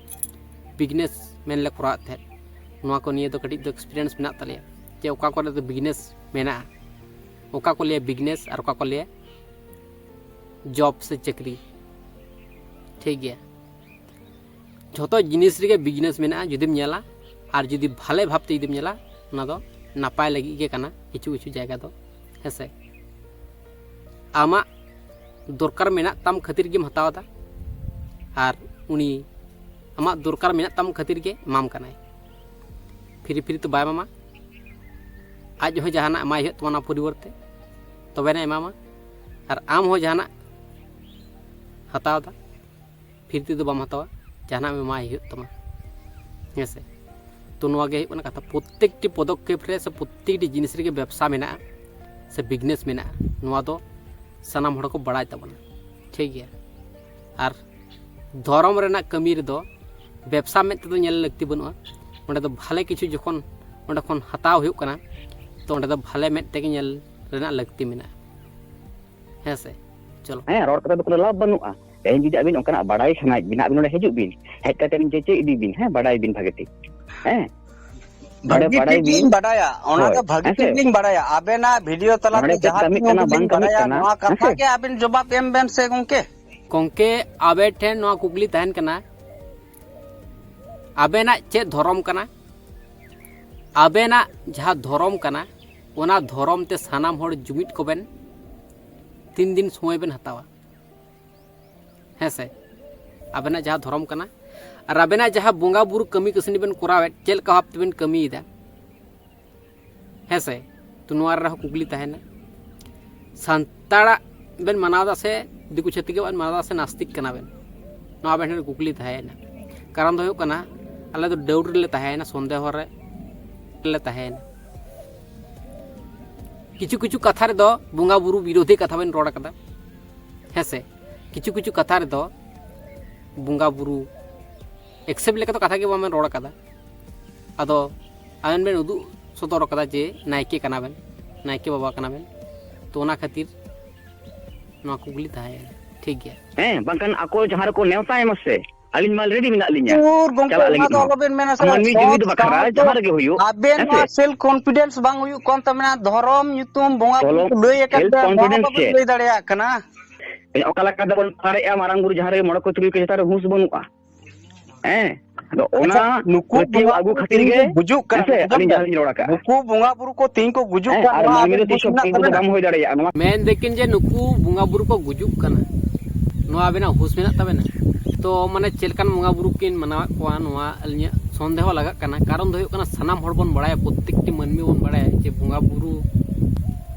businessman ᱞᱮ ᱠᱚᱨᱟᱣᱮᱫ ᱛᱟᱦᱮᱸᱫ, ᱱᱚᱣᱟ ᱠᱚ ᱱᱤᱭᱮ ᱫᱚ ᱠᱟᱹᱴᱤᱡ ᱫᱚ experience ᱢᱮᱱᱟᱜ ᱛᱟᱞᱮᱭᱟ, ᱡᱮ ᱚᱠᱟ ᱠᱚᱨᱮ ᱫᱚ business ᱢᱮᱱᱟᱜᱼᱟ, ᱚᱠᱟ ᱠᱚ ᱞᱟᱹᱭᱟ business ᱟᱨ ᱚᱠᱟ ᱠᱚ ᱞᱟᱹᱭᱟ job ᱥᱮ ᱪᱟᱹᱠᱨᱤ᱾ ᱴᱷᱤᱠ ᱜᱮᱭᱟ, ᱡᱷᱚᱛᱚ ᱡᱤᱱᱤᱥ ᱨᱮᱜᱮ business ᱢᱮᱱᱟᱜᱼᱟ᱾ ᱡᱩᱫᱤᱢ ᱧᱮᱞᱟ ᱟᱨ ᱡᱩᱫᱤ ᱵᱷᱟᱞᱮ ᱵᱷᱟᱵᱽᱛᱮ ᱡᱩᱫᱤᱢ ᱧᱮᱞᱟ, ᱚᱱᱟ ᱫᱚ ᱱᱟᱯᱟᱭ ᱞᱟᱹᱜᱤᱫ ᱜᱮ ᱠᱟᱱᱟ ᱠᱤᱪᱷᱩ ᱠᱤᱪᱷᱩ ᱡᱟᱭᱜᱟ ᱫᱚ, ᱦᱮᱸ ᱥᱮ? ᱟᱢᱟᱜ ᱫᱚᱨᱠᱟᱨ ᱢᱮᱱᱟᱜ ᱛᱟᱢ ᱠᱷᱟᱹᱛᱤᱨ ᱜᱮᱢ ᱦᱟᱛᱟᱣ ᱮᱫᱟ, ᱟᱨ ᱩᱱᱤ ᱟᱢᱟᱜ ᱫᱚᱨᱠᱟᱨ ᱢᱮᱱᱟᱜ ᱛᱟᱢ ᱠᱷᱟᱹᱛᱤᱨ ᱜᱮ ᱮᱢᱟᱢ ᱠᱟᱱᱟᱭ᱾ free free ᱛᱚ ᱵᱟᱭ ᱮᱢᱟᱢᱟ, ᱟᱡ ᱦᱚᱸ ᱡᱟᱦᱟᱱᱟᱜ ᱮᱢᱟᱭ ᱦᱩᱭᱩᱜ ᱛᱟᱢᱟ ᱚᱱᱟ ᱯᱚᱨᱤᱵᱚᱨᱛᱮ, ᱛᱚᱵᱮᱱᱟ ᱮᱢᱟᱢᱟ᱾ ᱟᱨ ᱟᱢ ᱦᱚᱸ ᱡᱟᱦᱟᱱᱟᱜ ᱦᱟᱛᱟᱣ ᱮᱫᱟ, free ᱛᱮᱫᱚ ᱵᱟᱢ ᱦᱟᱛᱟᱣᱟ, ᱡᱟᱦᱟᱱᱟᱜ ᱮᱢᱟᱭ ᱦᱩᱭᱩᱜ ᱛᱟᱢᱟ, ᱦᱮᱸ ᱥᱮ? ᱛᱚ ᱱᱚᱣᱟ ᱜᱮ ᱦᱩᱭᱩᱜ ᱠᱟᱱᱟ ᱠᱟᱛᱷᱟ, ᱯᱨᱚᱛᱮᱠᱴᱤ ᱯᱚᱫᱚᱠᱷᱮᱯ ᱨᱮ ᱥᱮ ᱯᱨᱚᱛᱮᱠᱴᱤ ᱡᱤᱱᱤᱥ ᱨᱮᱜᱮ ᱵᱮᱵᱽᱥᱟ ᱢᱮᱱᱟᱜᱼᱟ ᱥᱮ ᱵᱤᱡᱽᱱᱮᱥ ᱢᱮᱱᱟᱜᱼᱟ, ᱱᱚᱣᱟ ᱫᱚ ᱥᱟᱱᱟᱢ ᱦᱚᱲ ᱠᱚ ᱵᱟᱲᱟᱭ ᱛᱟᱵᱚᱱᱟ, ᱴᱷᱤᱠ ᱜᱮᱭᱟ᱾ ᱟᱨ ᱫᱷᱚᱨᱚᱢ ᱨᱮᱱᱟᱜ ᱠᱟᱹᱢᱤ ᱨᱮᱫᱚ ᱵᱮᱵᱽᱥᱟ ᱢᱮᱫ ᱛᱮᱫᱚ ᱧᱮᱞ ᱞᱟᱹᱠᱛᱤ ᱵᱟᱹᱱᱩᱜᱼᱟ᱾ ᱚᱸᱰᱮ ᱫᱚ ᱵᱷᱟᱞᱮ ᱠᱤᱪᱷᱩ ᱡᱚᱠᱷᱚᱱ ᱚᱸᱰᱮ ᱠᱷᱚᱱ ᱦᱟᱛᱟᱣ ᱦᱩᱭᱩᱜ ᱠᱟᱱᱟ, ᱛᱚ ᱚᱸᱰᱮ ᱫᱚ ᱵᱷᱟᱞᱮ ᱢᱮᱫ ᱛᱮᱜᱮ ᱧᱮᱞ ᱨᱮᱱᱟᱜ ᱞᱟᱹᱠᱛᱤ ᱢᱮᱱᱟᱜᱼᱟ᱾ ᱦᱮᱸ ᱥᱮ? ᱪᱚᱞᱚ᱾ ᱦᱮᱸ, ᱨᱚᱲ ᱠᱟᱛᱮ ᱫᱚ ᱠᱳᱱᱳ ᱞᱟᱵᱷ ᱵᱟᱹᱱᱩᱜᱼᱟ᱾ ᱛᱮᱦᱮᱧ ᱡᱩᱫᱤ ᱟᱹᱵᱤᱱ ᱚᱱᱠᱟᱱᱟᱜ ᱵᱟᱲᱟᱭ ᱥᱟᱱᱟᱭᱮᱫ ᱵᱤᱱᱟ, ᱟᱹᱵᱤᱱ ᱱᱚᱰᱮ ᱦᱤᱡᱩᱜ ᱵᱤᱱ, ᱦᱮᱡ ᱠᱟᱛᱮ ᱡᱮᱪᱮ ᱤᱫᱤ ᱵᱤᱱ, ᱦᱮᱸ, ᱵᱟᱲᱟᱭ ᱵᱤᱱ ᱵᱷᱟᱜᱮ ᱴᱷᱤᱠ᱾ ᱦᱮᱸ, ᱱᱚᱰᱮ ᱵᱷᱟᱹᱜᱤ ᱵᱟᱲᱟᱭ ᱴᱷᱤᱠ ᱵᱤᱱ᱾ ᱞᱤᱧ ᱵᱟᱲᱟᱭᱟ, ᱚᱱᱟ ᱦᱳᱭ, ᱫᱚ ᱵᱷᱟᱹᱜᱤ ᱦᱮᱸ ᱥᱮ? ᱴᱷᱤᱠ ᱞᱤᱧ ᱵᱟᱲᱟᱭᱟ᱾ ᱟᱵᱮᱱᱟᱜ ᱵᱷᱤᱰᱤᱭᱳ ᱛᱟᱞᱟᱛᱮ ᱱᱚᱰᱮ ᱪᱮᱫ ᱡᱟᱦᱟᱸ ᱠᱟᱹᱢᱤᱜ ᱛᱤᱱ ᱠᱟᱱᱟ, ᱩᱰᱤᱡ ᱵᱟᱝ ᱞᱤᱧ ᱠᱟᱹᱢᱤᱜ ᱵᱟᱲᱟᱭᱟ, ᱠᱟᱱᱟ, ᱱᱚᱣᱟ ᱦᱮᱸ ᱠᱟᱛᱷᱟ ᱥᱮ? ᱜᱮ ᱟᱵᱮᱱ ᱡᱚᱵᱟᱵ ᱮᱢ ᱵᱮᱱ ᱥᱮ ᱜᱚᱝᱠᱮ᱾ ᱜᱚᱝᱠᱮ, ᱟᱵᱮ ᱴᱷᱮᱱ ᱱᱚᱣᱟ ᱠᱩᱠᱞᱤ ᱛᱟᱦᱮᱱ ᱠᱟᱱᱟ, ᱟᱵᱮᱱᱟᱜ ᱪᱮᱫ ᱫᱷᱚᱨᱚᱢ ᱠᱟᱱᱟ? ᱟᱵᱮᱱᱟᱜ ᱡᱟᱦᱟᱸ ᱫᱷᱚᱨᱚᱢ ᱠᱟᱱᱟ, ᱚᱱᱟ ᱫᱷᱚᱨᱚᱢ ᱛᱮ ᱥᱟᱱᱟᱢ ᱦᱚᱲ ᱡᱩᱢᱤᱫ ᱠᱚᱵᱮᱱ ᱛᱤᱱ ᱫᱤᱱ ᱥᱚᱢᱚᱭ ᱵᱮᱱ ᱦᱟᱛᱟᱣᱟ? ᱦᱮᱸ ᱥᱮ? ᱟᱵᱮᱱᱟᱜ ᱡᱟᱦᱟᱸ ᱫᱷᱚᱨᱚᱢ ᱠᱟᱱᱟ ᱟᱨ ᱟᱵᱮᱱᱟᱜ ᱡᱟᱦᱟᱸ ᱵᱚᱸᱜᱟ ᱵᱩᱨᱩ ᱠᱟᱹᱢᱤ ᱠᱟᱹᱥᱱᱤ ᱵᱮᱱ ᱠᱚᱨᱟᱣᱮᱫ, ᱪᱮᱫ ᱞᱮᱠᱟ ᱵᱷᱟᱵ ᱛᱮᱵᱮᱱ ᱠᱟᱹᱢᱤᱭᱮᱫᱟ? ᱦᱮᱸ ᱥᱮ? ᱛᱚ ᱱᱚᱣᱟ ᱨᱮᱦᱚᱸ ᱠᱩᱠᱞᱤ ᱛᱟᱦᱮᱱᱟ, ᱥᱟᱱᱛᱟᱲᱟᱜ ᱵᱮᱱ ᱢᱟᱱᱟᱣ ᱮᱫᱟ ᱥᱮ ᱫᱤᱠᱩ ᱪᱷᱟᱹᱛᱤᱠ ᱵᱮᱱ ᱢᱟᱱᱟᱣ ᱮᱫᱟ ᱥᱮ ᱱᱟᱥᱛᱤᱠ ᱠᱟᱱᱟ ᱵᱮᱱ? ᱱᱚᱣᱟ ᱟᱵᱮᱱ ᱴᱷᱮᱱ ᱠᱩᱠᱞᱤ ᱛᱟᱦᱮᱸᱭᱮᱱᱟ᱾ ᱠᱟᱨᱚᱱ ᱫᱚ ᱦᱩᱭᱩᱜ ᱠᱟᱱᱟ, ᱟᱞᱮ ᱫᱚ ᱰᱟᱣᱩᱴ ᱨᱮᱞᱮ ᱛᱟᱦᱮᱸᱭᱮᱱᱟ, ᱥᱚᱱᱫᱮᱦᱚ ᱨᱮ ᱞᱮ ᱛᱟᱦᱮᱸᱭᱮᱱᱟ᱾ ᱠᱤᱪᱷᱩ ᱠᱤᱪᱷᱩ ᱠᱟᱛᱷᱟ ᱨᱮᱫᱚ ᱵᱚᱸᱜᱟ ᱵᱩᱨᱩ ᱵᱤᱨᱳᱫᱷᱤ ᱠᱟᱛᱷᱟ ᱵᱮᱱ ᱨᱚᱲ ᱟᱠᱟᱫᱟ, ᱦᱮᱸ ᱥᱮ? ᱠᱤᱪᱷᱩ ᱠᱤᱪᱷᱩ ᱠᱟᱛᱷᱟ ᱨᱮᱫᱚ ᱵᱚᱸᱜᱟ ᱵᱩᱨᱩ ᱮᱠᱥᱮᱯᱴ ᱞᱮᱠᱟ ᱫᱚ ᱠᱟᱛᱷᱟ ᱜᱮ ᱵᱟᱵᱮᱱ ᱨᱚᱲ ᱟᱠᱟᱫᱟ᱾ ᱟᱫᱚ ᱟᱵᱮᱱ ᱵᱮᱱ ᱩᱫᱩᱜ ᱥᱚᱫᱚᱨ ᱟᱠᱟᱫᱟ ᱡᱮ ᱱᱟᱭᱠᱮ ᱠᱟᱱᱟ ᱵᱮᱱ, ᱱᱟᱭᱠᱮ ᱵᱟᱵᱟ ᱠᱟᱱᱟ ᱵᱮᱱ, ᱛᱚ ᱚᱱᱟ ᱠᱷᱟᱹᱛᱤᱨ ᱱᱚᱣᱟ ᱠᱩᱠᱞᱤ ᱛᱟᱦᱮᱸᱭᱮᱱᱟ, ᱴᱷᱤᱠ ᱜᱮᱭᱟ᱾ ᱦᱮᱸ, ᱵᱟᱝᱠᱷᱟᱱ ᱟᱠᱚ ᱡᱟᱦᱟᱸ ᱨᱮᱠᱚ ᱱᱮᱣᱛᱟᱭ ᱢᱟ ᱥᱮ, ᱟᱹᱞᱤᱧ ᱢᱟ ᱨᱮᱰᱤ ᱢᱮᱱᱟᱜ ᱞᱤᱧᱟ᱾ ᱩᱨ ᱜᱚᱝᱠᱮ, ᱪᱟᱞᱟᱜ ᱚᱱᱟ ᱞᱟᱹᱜᱤᱫ ᱫᱚ ᱦᱚᱸ᱾ ᱟᱞᱚᱵᱮᱱ ᱢᱮᱱᱟ ᱥᱮ, ᱢᱟᱹᱱᱢᱤ ᱡᱩᱢᱤᱫ ᱥᱚᱛ ᱵᱟᱠᱷᱨᱟ ᱠᱟᱢ ᱫᱚ ᱡᱟᱦᱟᱸ ᱨᱮᱜᱮ ᱦᱩᱭᱩᱜ, ᱟᱵᱮᱱ ᱦᱮᱸ ᱱᱚᱣᱟ ᱥᱮ? ᱥᱮᱞᱯ ᱠᱚᱱᱯᱷᱤᱰᱮᱱᱥ ᱵᱟᱝ ᱦᱩᱭᱩᱜ ᱠᱟᱱ ᱛᱟᱵᱮᱱᱟ᱾ ᱫᱷᱚᱨᱚᱢ ᱧᱩᱛᱩᱢ ᱵᱚᱸᱜᱟ ᱵᱩᱨᱩ ᱟᱪᱪᱷᱟ, ᱠᱚ ᱞᱟᱹᱭ ᱟᱠᱟᱫ ᱥᱮᱞᱯ ᱯᱮ, ᱱᱚᱣᱟ ᱠᱚᱱᱯᱷᱤᱰᱮᱱᱥ ᱵᱟᱵᱮᱱ ᱪᱮᱫ? ᱞᱟᱹᱭ ᱫᱟᱲᱮᱭᱟᱜ ᱠᱟᱱᱟ᱾ ᱚᱠᱟ ᱞᱮᱠᱟ ᱛᱮᱵᱚᱱ ᱯᱟᱨᱮᱜᱼᱟ, ᱢᱟᱨᱟᱝ ᱵᱩᱨᱩ ᱡᱟᱦᱟᱸ ᱨᱮ ᱢᱚᱬᱮ ᱠᱚ ᱛᱩᱨᱩᱭ ᱠᱚ ᱪᱮᱛᱟᱱ ᱨᱮ ᱦᱩᱸᱥ ᱵᱟᱹᱱᱩᱜᱼᱟ? ᱦᱮᱸ, ᱟᱫᱚ ᱚᱱᱟ ᱟᱪᱪᱷᱟ, ᱱᱩᱠᱩ ᱯᱟᱹᱛᱭᱟᱹᱣ ᱵᱚᱸᱜᱟ ᱟᱹᱜᱩ ᱵᱩᱨᱩ ᱠᱷᱟᱹᱛᱤᱨ ᱛᱤᱦᱤᱧ ᱜᱮ, ᱠᱚ ᱜᱩᱡᱩᱜ ᱦᱮᱸ ᱠᱟᱱᱟ, ᱥᱮ, ᱟᱸᱡᱚᱢ ᱟᱹᱞᱤᱧ ᱵᱮᱱ? ᱡᱟᱦᱟᱸ ᱞᱤᱧ ᱨᱚᱲ ᱟᱠᱟᱫᱼᱟ᱾ ᱱᱩᱠᱩ ᱵᱚᱸᱜᱟ ᱵᱩᱨᱩ ᱠᱚ ᱛᱤᱦᱤᱧ ᱠᱚ ᱜᱩᱡᱩᱜ ᱦᱮᱸ, ᱠᱟᱱᱟ, ᱟᱨ ᱱᱚᱣᱟ ᱢᱟᱹᱱᱢᱤ ᱟᱵᱮᱱ ᱫᱚ ᱛᱤᱥ ᱦᱩᱸᱥ ᱦᱚᱸ ᱢᱮᱱᱟᱜ ᱛᱤᱸᱜᱩ ᱫᱚ ᱛᱟᱵᱮᱱᱟ? ᱵᱟᱝ ᱦᱩᱭ ᱫᱟᱲᱮᱭᱟᱜᱼᱟ᱾ ᱱᱚᱣᱟ ᱢᱮᱱ ᱫᱟᱹᱠᱤᱱ ᱡᱮ ᱱᱩᱠᱩ ᱵᱚᱸᱜᱟ ᱵᱩᱨᱩ ᱠᱚ ᱜᱩᱡᱩᱜ ᱠᱟᱱᱟ, ᱱᱚᱣᱟ ᱟᱵᱮᱱᱟᱜ ᱦᱩᱸᱥ ᱢᱮᱱᱟᱜ ᱛᱟᱵᱮᱱᱟ? ᱛᱚ ᱢᱟᱱᱮ ᱪᱮᱫ ᱞᱮᱠᱟᱱ ᱵᱚᱸᱜᱟ ᱵᱩᱨᱩ ᱠᱤᱱ ᱢᱟᱱᱟᱣᱮᱫ ᱠᱚᱣᱟ, ᱱᱚᱣᱟ ᱟᱹᱞᱤᱧᱟᱜ ᱥᱚᱱᱫᱮᱦᱚ ᱞᱟᱜᱟᱜ ᱠᱟᱱᱟ᱾ ᱠᱟᱨᱚᱱ ᱫᱚ ᱦᱩᱭᱩᱜ ᱠᱟᱱᱟ, ᱥᱟᱱᱟᱢ ᱦᱚᱲ ᱵᱚᱱ ᱵᱟᱲᱟᱭᱟ, ᱯᱨᱚᱛᱮᱠᱴᱤ ᱢᱟᱹᱱᱢᱤ ᱵᱚᱱ ᱵᱟᱲᱟᱭᱟ ᱡᱮ ᱵᱚᱸᱜᱟ ᱵᱩᱨᱩ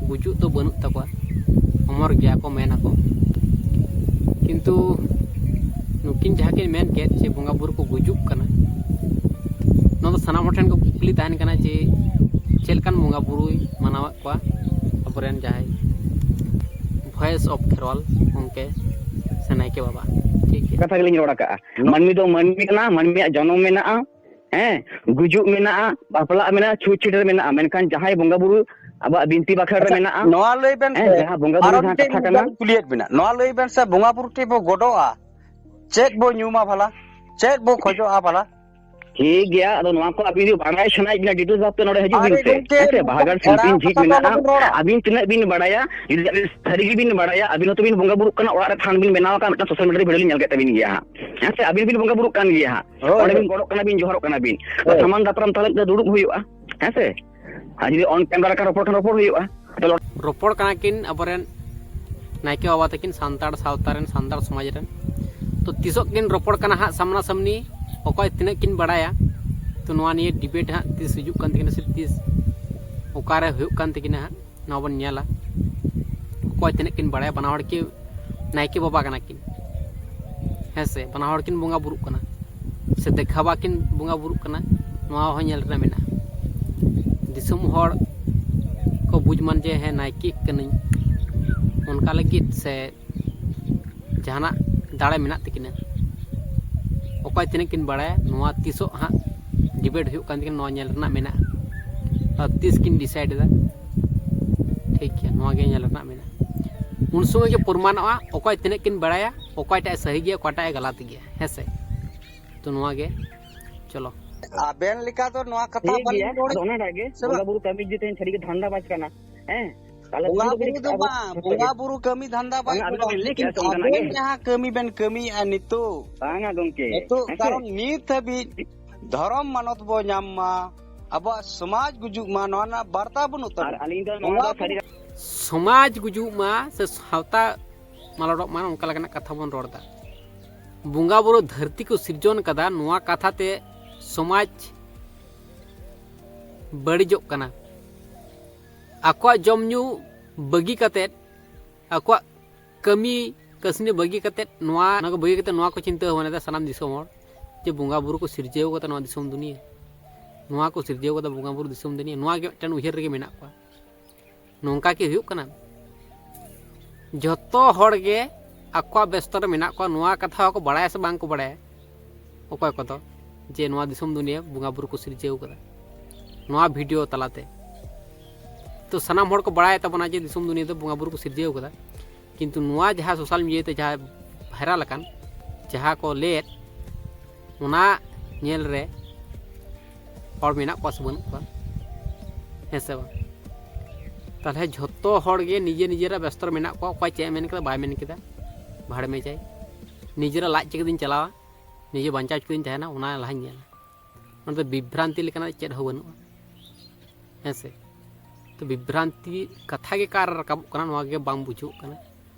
ᱜᱩᱡᱩᱜ ᱫᱚ ᱵᱟᱹᱱᱩᱜ ᱛᱟᱠᱚᱣᱟ, ᱚᱢᱚᱨ ᱜᱮᱭᱟ ᱠᱚ, ᱢᱮᱱ ᱟᱠᱚ᱾ ᱠᱤᱱᱛᱩ ᱱᱩᱠᱤᱱ ᱡᱟᱦᱟᱸ ᱠᱤᱱ ᱢᱮᱱ ᱠᱮᱫ ᱡᱮ ᱵᱚᱸᱜᱟ ᱵᱩᱨᱩ ᱠᱚ ᱜᱩᱡᱩᱜ ᱠᱟᱱᱟ, ᱱᱚᱣᱟ ᱥᱟᱱᱟᱢ ᱦᱚᱲ ᱴᱷᱮᱱ ᱠᱚ ᱠᱩᱠᱞᱤ ᱛᱟᱦᱮᱱ ᱠᱟᱱᱟ ᱡᱮ ᱪᱮᱫ ᱞᱮᱠᱟᱱ ᱵᱚᱸᱜᱟ ᱵᱩᱨᱩᱭ ᱢᱟᱱᱟᱣᱮᱫ ᱠᱚᱣᱟ ᱟᱵᱚᱨᱮᱱ ᱡᱟᱦᱟᱸᱭ Voice of Kherwal ᱜᱚᱢᱠᱮ ᱥᱮ ᱱᱟᱭᱠᱮ ᱵᱟᱵᱟ? ᱴᱷᱤᱠ ᱜᱮᱭᱟ᱾ ᱠᱟᱛᱷᱟ ᱜᱮᱞᱤᱧ ᱨᱚᱲ ᱟᱠᱟᱜᱼᱟ᱾ ᱢᱟᱹᱱᱢᱤ ᱫᱚ ᱢᱟᱹᱱᱢᱤ ᱠᱟᱱᱟ, ᱢᱟᱹᱱᱢᱤᱭᱟᱜ ᱡᱚᱱᱚᱢ ᱢᱮᱱᱟᱜᱼᱟ, ᱦᱮᱸ, ᱜᱩᱡᱩᱜ ᱢᱮᱱᱟᱜᱼᱟ, ᱵᱟᱯᱞᱟᱜ ᱢᱮᱱᱟᱜᱼᱟ, ᱪᱷᱩᱛ ᱪᱷᱟᱹᱴᱭᱟᱹᱨ ᱢᱮᱱᱟᱜᱼᱟ, ᱢᱮᱱᱠᱷᱟᱱ ᱡᱟᱦᱟᱸᱭ ᱵᱚᱸᱜᱟ ᱵᱩᱨᱩ ᱟᱵᱚᱣᱟᱜ ᱵᱤᱱᱛᱤ ᱵᱟᱠᱷᱮᱲ ᱨᱮ ᱟᱪᱪᱷᱟ, ᱢᱮᱱᱟᱜᱼᱟ, ᱱᱚᱣᱟ ᱞᱟᱹᱭ ᱵᱮᱱ ᱦᱮᱸ, ᱥᱮ, ᱡᱟᱦᱟᱸ ᱵᱚᱸᱜᱟ ᱵᱩᱨᱩ ᱟᱨᱚ ᱡᱟᱦᱟᱸ ᱢᱤᱫᱴᱮᱱ ᱠᱟᱛᱷᱟ ᱠᱟᱱᱟ᱾ ᱢᱤᱫᱴᱮᱱ ᱠᱩᱞᱤᱭᱮᱫ ᱵᱮᱱᱟ, ᱱᱚᱣᱟ ᱞᱟᱹᱭ ᱵᱮᱱ ᱥᱮ, ᱵᱚᱸᱜᱟ ᱵᱩᱨᱩ ᱴᱷᱮᱱ ᱵᱚ ᱜᱚᱰᱚᱜᱼᱟ, ᱪᱮᱫ ᱵᱚ ᱧᱩᱢᱟ ᱵᱷᱟᱞᱟ, ᱪᱮᱫ ᱵᱚ ᱠᱷᱚᱡᱚᱜᱼᱟ ᱵᱷᱟᱞᱟ? ᱴᱷᱤᱠ ᱜᱮᱭᱟ, ᱟᱫᱚ ᱱᱚᱣᱟ ᱠᱚ ᱟᱹᱵᱤᱱ ᱡᱩᱫᱤ ᱵᱟᱲᱟᱭ ᱥᱟᱱᱟᱭᱮᱫ ᱵᱮᱱᱟ, details ᱵᱷᱟᱵᱛᱮ ᱱᱚᱰᱮ ᱦᱤᱡᱩᱜ ᱟᱨᱮ ᱵᱤᱱ ᱥᱮ, ᱜᱚᱢᱠᱮ, ᱦᱮᱸ ᱥᱮ, ᱱᱚᱝᱠᱟᱱ ᱵᱟᱦᱟ ᱜᱟᱲ ᱮᱲᱟᱣ ᱥᱤᱞᱯᱤᱧ ᱡᱷᱤᱡ ᱠᱟᱛᱷᱟ ᱠᱚ ᱢᱮᱱᱟᱜᱼᱟ, ᱟᱞᱚᱵᱚᱱ ᱨᱚᱲᱟ᱾ ᱟᱹᱵᱤᱱ ᱛᱤᱱᱟᱹᱜ ᱵᱤᱱ ᱵᱟᱲᱟᱭᱟ, ᱡᱩᱫᱤ ᱟᱹᱵᱤᱱ ᱥᱟᱹᱨᱤ ᱜᱮᱵᱤᱱ ᱵᱟᱲᱟᱭᱟ, ᱟᱹᱵᱤᱱ ᱦᱚᱸᱛᱚ ᱵᱤᱱ ᱵᱚᱸᱜᱟ ᱵᱩᱨᱩᱜ ᱠᱟᱱᱟ, ᱚᱲᱟᱜ ᱨᱮ ᱛᱷᱟᱱ ᱵᱤᱱ ᱵᱮᱱᱟᱣ ᱟᱠᱟᱫ, ᱢᱤᱫᱴᱟᱝ social media ᱨᱮ ᱞᱤᱧ ᱧᱮᱞ ᱠᱮᱫ ᱛᱟᱹᱵᱤᱱ ᱜᱮᱭᱟ ᱦᱟᱸᱜ, ᱦᱮᱸ ᱥᱮ, ᱟᱹᱵᱤᱱ ᱵᱤᱱ ᱵᱚᱸᱜᱟ ᱵᱩᱨᱩᱜ ᱠᱟᱱ ᱜᱮᱭᱟ ᱦᱟᱸᱜ, ᱦᱳᱭ, ᱚᱸᱰᱮ ᱦᱳᱭ᱾ ᱵᱤᱱ ᱜᱚᱰᱚᱜ ᱠᱟᱱᱟ, ᱵᱤᱱ ᱡᱚᱦᱟᱨᱚᱜ ᱠᱟᱱᱟ ᱵᱤᱱ, ᱦᱳᱭ᱾ ᱥᱟᱢᱟᱱ ᱫᱟᱯᱨᱟᱢ ᱛᱟᱦᱞᱮ ᱢᱤᱫᱴᱟᱝ ᱫᱩᱲᱩᱵ ᱦᱩᱭᱩᱜᱼᱟ, ᱦᱮᱸ ᱥᱮ, ᱟᱨ ᱡᱩᱫᱤ on camera ᱠᱟᱱ ᱨᱚᱯᱚᱲ ᱠᱷᱟᱱ ᱨᱚᱯᱚᱲ ᱦᱩᱭᱩᱜᱼᱟ᱾ ᱨᱚᱯᱚᱲ ᱠᱟᱱᱟ ᱠᱤᱱ ᱟᱵᱚᱨᱮᱱ ᱱᱟᱭᱠᱮ ᱵᱟᱵᱟ ᱛᱟᱹᱠᱤᱱ, ᱥᱟᱱᱛᱟᱲ ᱥᱟᱶᱛᱟ ᱨᱮᱱ, ᱥᱟᱱᱛᱟᱲ ᱥᱚᱢᱟᱡᱽ ᱨᱮᱱ᱾ ᱛᱚ ᱛᱤᱥᱚᱜ ᱠᱤᱱ ᱨᱚᱯᱚᱲ ᱠᱟᱱᱟ ᱦᱟᱸᱜ ᱥᱟᱢᱱᱟ ᱥᱟᱢᱱᱤ, ᱚᱠᱚᱭ ᱛᱤᱱᱟᱹᱜ ᱠᱤᱱ ᱵᱟᱲᱟᱭᱟ, ᱛᱚ ᱱᱚᱣᱟ ᱱᱤᱭᱮ debate ᱦᱟᱸᱜ ᱛᱤᱥ ᱦᱤᱡᱩᱜ ᱠᱟᱱ ᱛᱟᱹᱠᱤᱱᱟ ᱥᱮ ᱛᱤᱥ ᱚᱠᱟᱨᱮ ᱦᱩᱭᱩᱜ ᱠᱟᱱ ᱛᱟᱹᱠᱤᱱᱟ ᱦᱟᱸᱜ, ᱱᱚᱣᱟ ᱵᱚᱱ ᱧᱮᱞᱟ᱾ ᱚᱠᱚᱭ ᱛᱤᱱᱟᱹᱜ ᱠᱤᱱ ᱵᱟᱲᱟᱭᱟ, ᱵᱟᱱᱟ ᱦᱚᱲ ᱠᱤ ᱱᱟᱭᱠᱮ ᱵᱟᱵᱟ ᱠᱟᱱᱟ ᱠᱤᱱ, ᱦᱮᱸ ᱥᱮ, ᱵᱟᱱᱟ ᱦᱚᱲ ᱠᱤᱱ ᱵᱚᱸᱜᱟ ᱵᱩᱨᱩᱜ ᱠᱟᱱᱟ ᱥᱮ ᱫᱮᱠᱷᱟᱣᱟ ᱠᱤᱱ ᱵᱚᱸᱜᱟ ᱵᱩᱨᱩᱜ ᱠᱟᱱᱟ, ᱱᱚᱣᱟ ᱦᱚᱸ ᱧᱮᱞ ᱨᱮᱱᱟᱜ ᱢᱮᱱᱟᱜᱼᱟ᱾ ᱫᱤᱥᱚᱢ ᱦᱚᱲ ᱠᱚ ᱵᱩᱡᱽ ᱢᱟᱱ ᱡᱮ ᱦᱮᱸ ᱱᱟᱭᱠᱮ ᱠᱟᱹᱱᱟᱹᱧ, ᱚᱱᱠᱟ ᱞᱟᱹᱜᱤᱫ ᱥᱮ ᱡᱟᱦᱟᱱᱟᱜ ᱫᱟᱲᱮ ᱢᱮᱱᱟᱜ ᱛᱟᱹᱠᱤᱱᱟ, ᱚᱠᱚᱭ ᱛᱤᱱᱟᱹᱜ ᱠᱤᱱ ᱵᱟᱲᱟᱭᱟ, ᱱᱚᱣᱟ ᱛᱤᱥᱚᱜ ᱦᱟᱸᱜ debate ᱦᱩᱭᱩᱜ ᱠᱟᱱ ᱛᱟᱹᱠᱤᱱᱟ, ᱱᱚᱣᱟ ᱧᱮᱞ ᱨᱮᱱᱟᱜ ᱢᱮᱱᱟᱜᱼᱟ᱾ ᱟᱨ ᱛᱤᱥ ᱠᱤᱱ decide ᱮᱫᱟ, ᱴᱷᱤᱠ ᱜᱮᱭᱟ, ᱱᱚᱣᱟ ᱜᱮ ᱧᱮᱞ ᱨᱮᱱᱟᱜ ᱢᱮᱱᱟᱜᱼᱟ᱾ ᱩᱱ ᱥᱚᱢᱚᱭ ᱜᱮ ᱯᱨᱚᱢᱟᱱᱚᱜᱼᱟ ᱚᱠᱚᱭ ᱛᱤᱱᱟᱹᱜ ᱠᱤᱱ ᱵᱟᱲᱟᱭᱟ, ᱚᱠᱚᱭᱴᱟᱜ ᱮ ᱥᱟᱹᱦᱤ ᱜᱮᱭᱟ, ᱚᱠᱟᱴᱟᱜ ᱮ ᱜᱟᱞᱟᱛ ᱜᱮᱭᱟ, ᱦᱮᱸ ᱥᱮ? ᱛᱚ ᱱᱚᱣᱟ ᱜᱮ, ᱪᱚᱞᱚ᱾ ᱟᱵᱮᱱ ᱞᱮᱠᱟ ᱫᱚ ᱱᱚᱣᱟ ᱠᱟᱛᱷᱟ ᱴᱷᱤᱠ ᱜᱮᱭᱟ, ᱵᱟᱹᱞᱤᱧ ᱨᱚᱲ ᱟᱫᱚ ᱚᱱᱟᱴᱟᱜ ᱜᱮ, ᱥᱮ ᱵᱟᱝ? ᱵᱚᱸᱜᱟ ᱵᱩᱨᱩ ᱠᱟᱹᱢᱤ ᱡᱩᱫᱤ ᱛᱮᱦᱮᱧ ᱥᱟᱹᱨᱤ ᱜᱮ ᱫᱷᱟᱱᱫᱟ ᱵᱟᱡ ᱠᱟᱱᱟ, ᱦᱮᱸ, ᱛᱟᱦᱚᱞᱮ ᱵᱚᱸᱜᱟ ᱛᱮᱦᱮᱧ ᱫᱚ ᱵᱩᱨᱩ ᱠᱟᱹᱴᱤᱡ ᱫᱚ ᱟᱵᱚ ᱵᱟᱝ, ᱡᱚᱛᱚ ᱜᱮ᱾ ᱵᱚᱸᱜᱟ ᱵᱩᱨᱩ ᱠᱟᱹᱢᱤ ᱫᱷᱟᱱᱫᱟ ᱵᱟᱭ ᱵᱟᱝᱟ, ᱟᱹᱵᱤᱱ ᱠᱟᱱᱟ, ᱫᱚᱵᱤᱱ ᱞᱟᱹᱭ ᱞᱮᱠᱤᱱ ᱠᱮᱜᱼᱟ ᱥᱮ ᱚᱱᱠᱟᱱᱟᱜ ᱟᱵᱮᱱ ᱜᱮ? ᱡᱟᱦᱟᱸ ᱠᱟᱹᱢᱤ ᱵᱮᱱ ᱠᱟᱹᱢᱤᱭᱮᱫᱼᱟ ᱱᱤᱛᱚᱜ, ᱵᱟᱝᱟ ᱜᱚᱢᱠᱮ, ᱱᱤᱛᱚᱜ ᱦᱮᱸ ᱥᱮ? ᱠᱟᱨᱚᱱ ᱱᱤᱛ ᱦᱟᱹᱵᱤᱡ ᱫᱷᱚᱨᱚᱢ ᱢᱟᱱᱚᱛ ᱵᱚ ᱧᱟᱢ ᱢᱟ, ᱟᱵᱚᱣᱟᱜ ᱥᱚᱢᱟᱡᱽ ᱜᱩᱡᱩᱜ ᱢᱟ, ᱱᱚᱣᱟ ᱨᱮᱱᱟᱜ ᱵᱟᱨᱛᱟ ᱵᱟᱹᱱᱩᱜ ᱟᱨ ᱛᱟᱵᱚᱱᱟ᱾ ᱟᱹᱞᱤᱧ ᱫᱚ ᱱᱚᱣᱟ ᱵᱚᱸᱜᱟ ᱫᱚ ᱥᱟᱹᱨᱤ ᱵᱩᱨᱩ ᱥᱚᱢᱟᱡᱽ ᱜᱩᱡᱩᱜ ᱢᱟ ᱥᱮ ᱥᱟᱶᱛᱟ ᱢᱟᱞᱚᱴᱚᱜ ᱢᱟ, ᱚᱱᱠᱟ ᱞᱮᱠᱟᱱᱟᱜ ᱠᱟᱛᱷᱟ ᱵᱚᱱ ᱨᱚᱲ ᱮᱫᱟ᱾ ᱵᱚᱸᱜᱟ ᱵᱩᱨᱩ ᱫᱷᱟᱹᱨᱛᱤ ᱠᱚ ᱥᱤᱨᱡᱚᱱ ᱠᱟᱫᱟ, ᱱᱚᱣᱟ ᱠᱟᱛᱷᱟ ᱛᱮ ᱥᱚᱢᱟᱡᱽ ᱵᱟᱹᱲᱤᱡᱚᱜ ᱠᱟᱱᱟ᱾ ᱟᱠᱚᱣᱟᱜ ᱡᱚᱢ ᱧᱩ ᱵᱟᱹᱜᱤ ᱠᱟᱛᱮᱫ, ᱟᱠᱚᱣᱟᱜ ᱠᱟᱹᱢᱤ ᱠᱟᱹᱥᱱᱤ ᱵᱟᱹᱜᱤ ᱠᱟᱛᱮᱫ, ᱱᱚᱣᱟ, ᱚᱱᱟ ᱠᱚ ᱵᱟᱹᱜᱤ ᱠᱟᱛᱮᱫ ᱱᱚᱣᱟ ᱠᱚ ᱪᱤᱱᱛᱟᱹ ᱵᱷᱟᱵᱽᱱᱟᱭᱮᱫᱟ ᱥᱟᱱᱟᱢ ᱫᱤᱥᱚᱢ ᱦᱚᱲ, ᱡᱮ ᱵᱚᱸᱜᱟ ᱵᱩᱨᱩ ᱠᱚ ᱥᱤᱨᱡᱟᱹᱣ ᱠᱟᱫᱟ ᱱᱚᱣᱟ ᱫᱤᱥᱚᱢ ᱫᱩᱱᱤᱭᱟᱹ᱾ ᱱᱚᱣᱟ ᱠᱚ ᱥᱤᱨᱡᱟᱹᱣ ᱠᱟᱫᱟ ᱵᱚᱸᱜᱟ ᱵᱩᱨᱩ ᱫᱤᱥᱚᱢ ᱫᱩᱱᱤᱭᱟᱹ, ᱱᱚᱣᱟ ᱜᱮ ᱢᱤᱫᱴᱮᱱ ᱩᱭᱦᱟᱹᱨ ᱨᱮᱜᱮ ᱢᱮᱱᱟᱜ ᱠᱚᱣᱟ᱾ ᱱᱚᱝᱠᱟ ᱠᱤ ᱦᱩᱭᱩᱜ ᱠᱟᱱᱟ? ᱡᱷᱚᱛᱚ ᱦᱚᱲ ᱜᱮ ᱟᱠᱚᱣᱟᱜ ᱵᱮᱥᱛᱚ ᱨᱮ ᱢᱮᱱᱟᱜ ᱠᱚᱣᱟ, ᱱᱚᱣᱟ ᱠᱟᱛᱷᱟ ᱦᱚᱸᱠᱚ ᱵᱟᱲᱟᱭᱟ ᱥᱮ ᱵᱟᱝ ᱠᱚ ᱵᱟᱲᱟᱭᱟ ᱚᱠᱚᱭ ᱠᱚᱫᱚ, ᱡᱮ ᱱᱚᱣᱟ ᱫᱤᱥᱚᱢ ᱫᱩᱱᱤᱭᱟᱹ ᱵᱚᱸᱜᱟ ᱵᱩᱨᱩ ᱠᱚ ᱥᱤᱨᱡᱟᱹᱣ ᱠᱟᱫᱟ ᱱᱚᱣᱟ ᱵᱷᱤᱰᱤᱭᱳ ᱛᱟᱞᱟᱛᱮ᱾ ᱛᱚ ᱥᱟᱱᱟᱢ ᱦᱚᱲ ᱠᱚ ᱵᱟᱲᱟᱭ ᱛᱟᱵᱚᱱᱟ ᱡᱮ ᱫᱤᱥᱚᱢ ᱫᱩᱱᱤᱭᱟᱹ ᱫᱚ ᱵᱚᱸᱜᱟ ᱵᱩᱨᱩ ᱠᱚ ᱥᱤᱨᱡᱟᱹᱣ ᱠᱟᱫᱟ, ᱠᱤᱱᱛᱩ ᱱᱚᱣᱟ ᱡᱟᱦᱟᱸ ᱥᱳᱥᱟᱞ ᱢᱤᱰᱤᱭᱟ ᱛᱮ ᱡᱟᱦᱟᱸ ᱵᱷᱟᱭᱨᱟᱞ ᱟᱠᱟᱱ, ᱡᱟᱦᱟᱸ ᱠᱚ ᱞᱮᱫ, ᱚᱱᱟ ᱧᱮᱞ ᱨᱮ ᱦᱚᱲ ᱢᱮᱱᱟᱜ ᱠᱚᱣᱟ ᱥᱮ ᱵᱟᱹᱱᱩᱜ ᱠᱚᱣᱟ? ᱦᱮᱸ ᱥᱮ ᱵᱟᱝ? ᱛᱟᱦᱚᱞᱮ ᱡᱷᱚᱛᱚ ᱦᱚᱲ ᱜᱮ ᱱᱤᱡᱮ ᱱᱤᱡᱮᱨᱟᱜ ᱵᱮᱥᱛᱚ ᱨᱮ ᱢᱮᱱᱟᱜ ᱠᱚᱣᱟ᱾ ᱚᱠᱚᱭ ᱪᱮᱫ ᱮ ᱢᱮᱱ ᱠᱮᱫᱟ, ᱵᱟᱭ ᱢᱮᱱ ᱠᱮᱫᱟ, ᱵᱷᱟᱲᱢᱮ ᱡᱟᱭ, ᱱᱤᱡᱮᱨᱟᱜ ᱞᱟᱡ ᱪᱤᱠᱟᱹᱛᱤᱧ ᱪᱟᱞᱟᱣᱟ, ᱱᱤᱡᱮ ᱵᱟᱧᱪᱟᱣ ᱪᱤᱠᱟᱹᱛᱤᱧ ᱛᱟᱦᱮᱱᱟ, ᱚᱱᱟ ᱞᱟᱦᱟᱧ ᱧᱮᱞᱟ᱾ ᱚᱱᱟ ᱫᱚ ᱵᱤᱵᱷᱨᱟᱱᱛᱤ ᱞᱮᱠᱟᱱᱟᱜ ᱪᱮᱫ ᱦᱚᱸ ᱵᱟᱹᱱᱩᱜᱼᱟ᱾ ᱦᱮᱸ ᱥᱮ? ᱛᱚ ᱵᱤᱵᱷᱨᱟᱱᱛᱤ ᱠᱟᱛᱷᱟ ᱜᱮ ᱚᱠᱟᱨᱮ ᱨᱟᱠᱟᱵᱚᱜ ᱠᱟᱱᱟ, ᱱᱚᱣᱟ ᱜᱮ ᱵᱟᱝ ᱵᱩᱡᱷᱟᱹᱜ ᱠᱟᱱᱟ᱾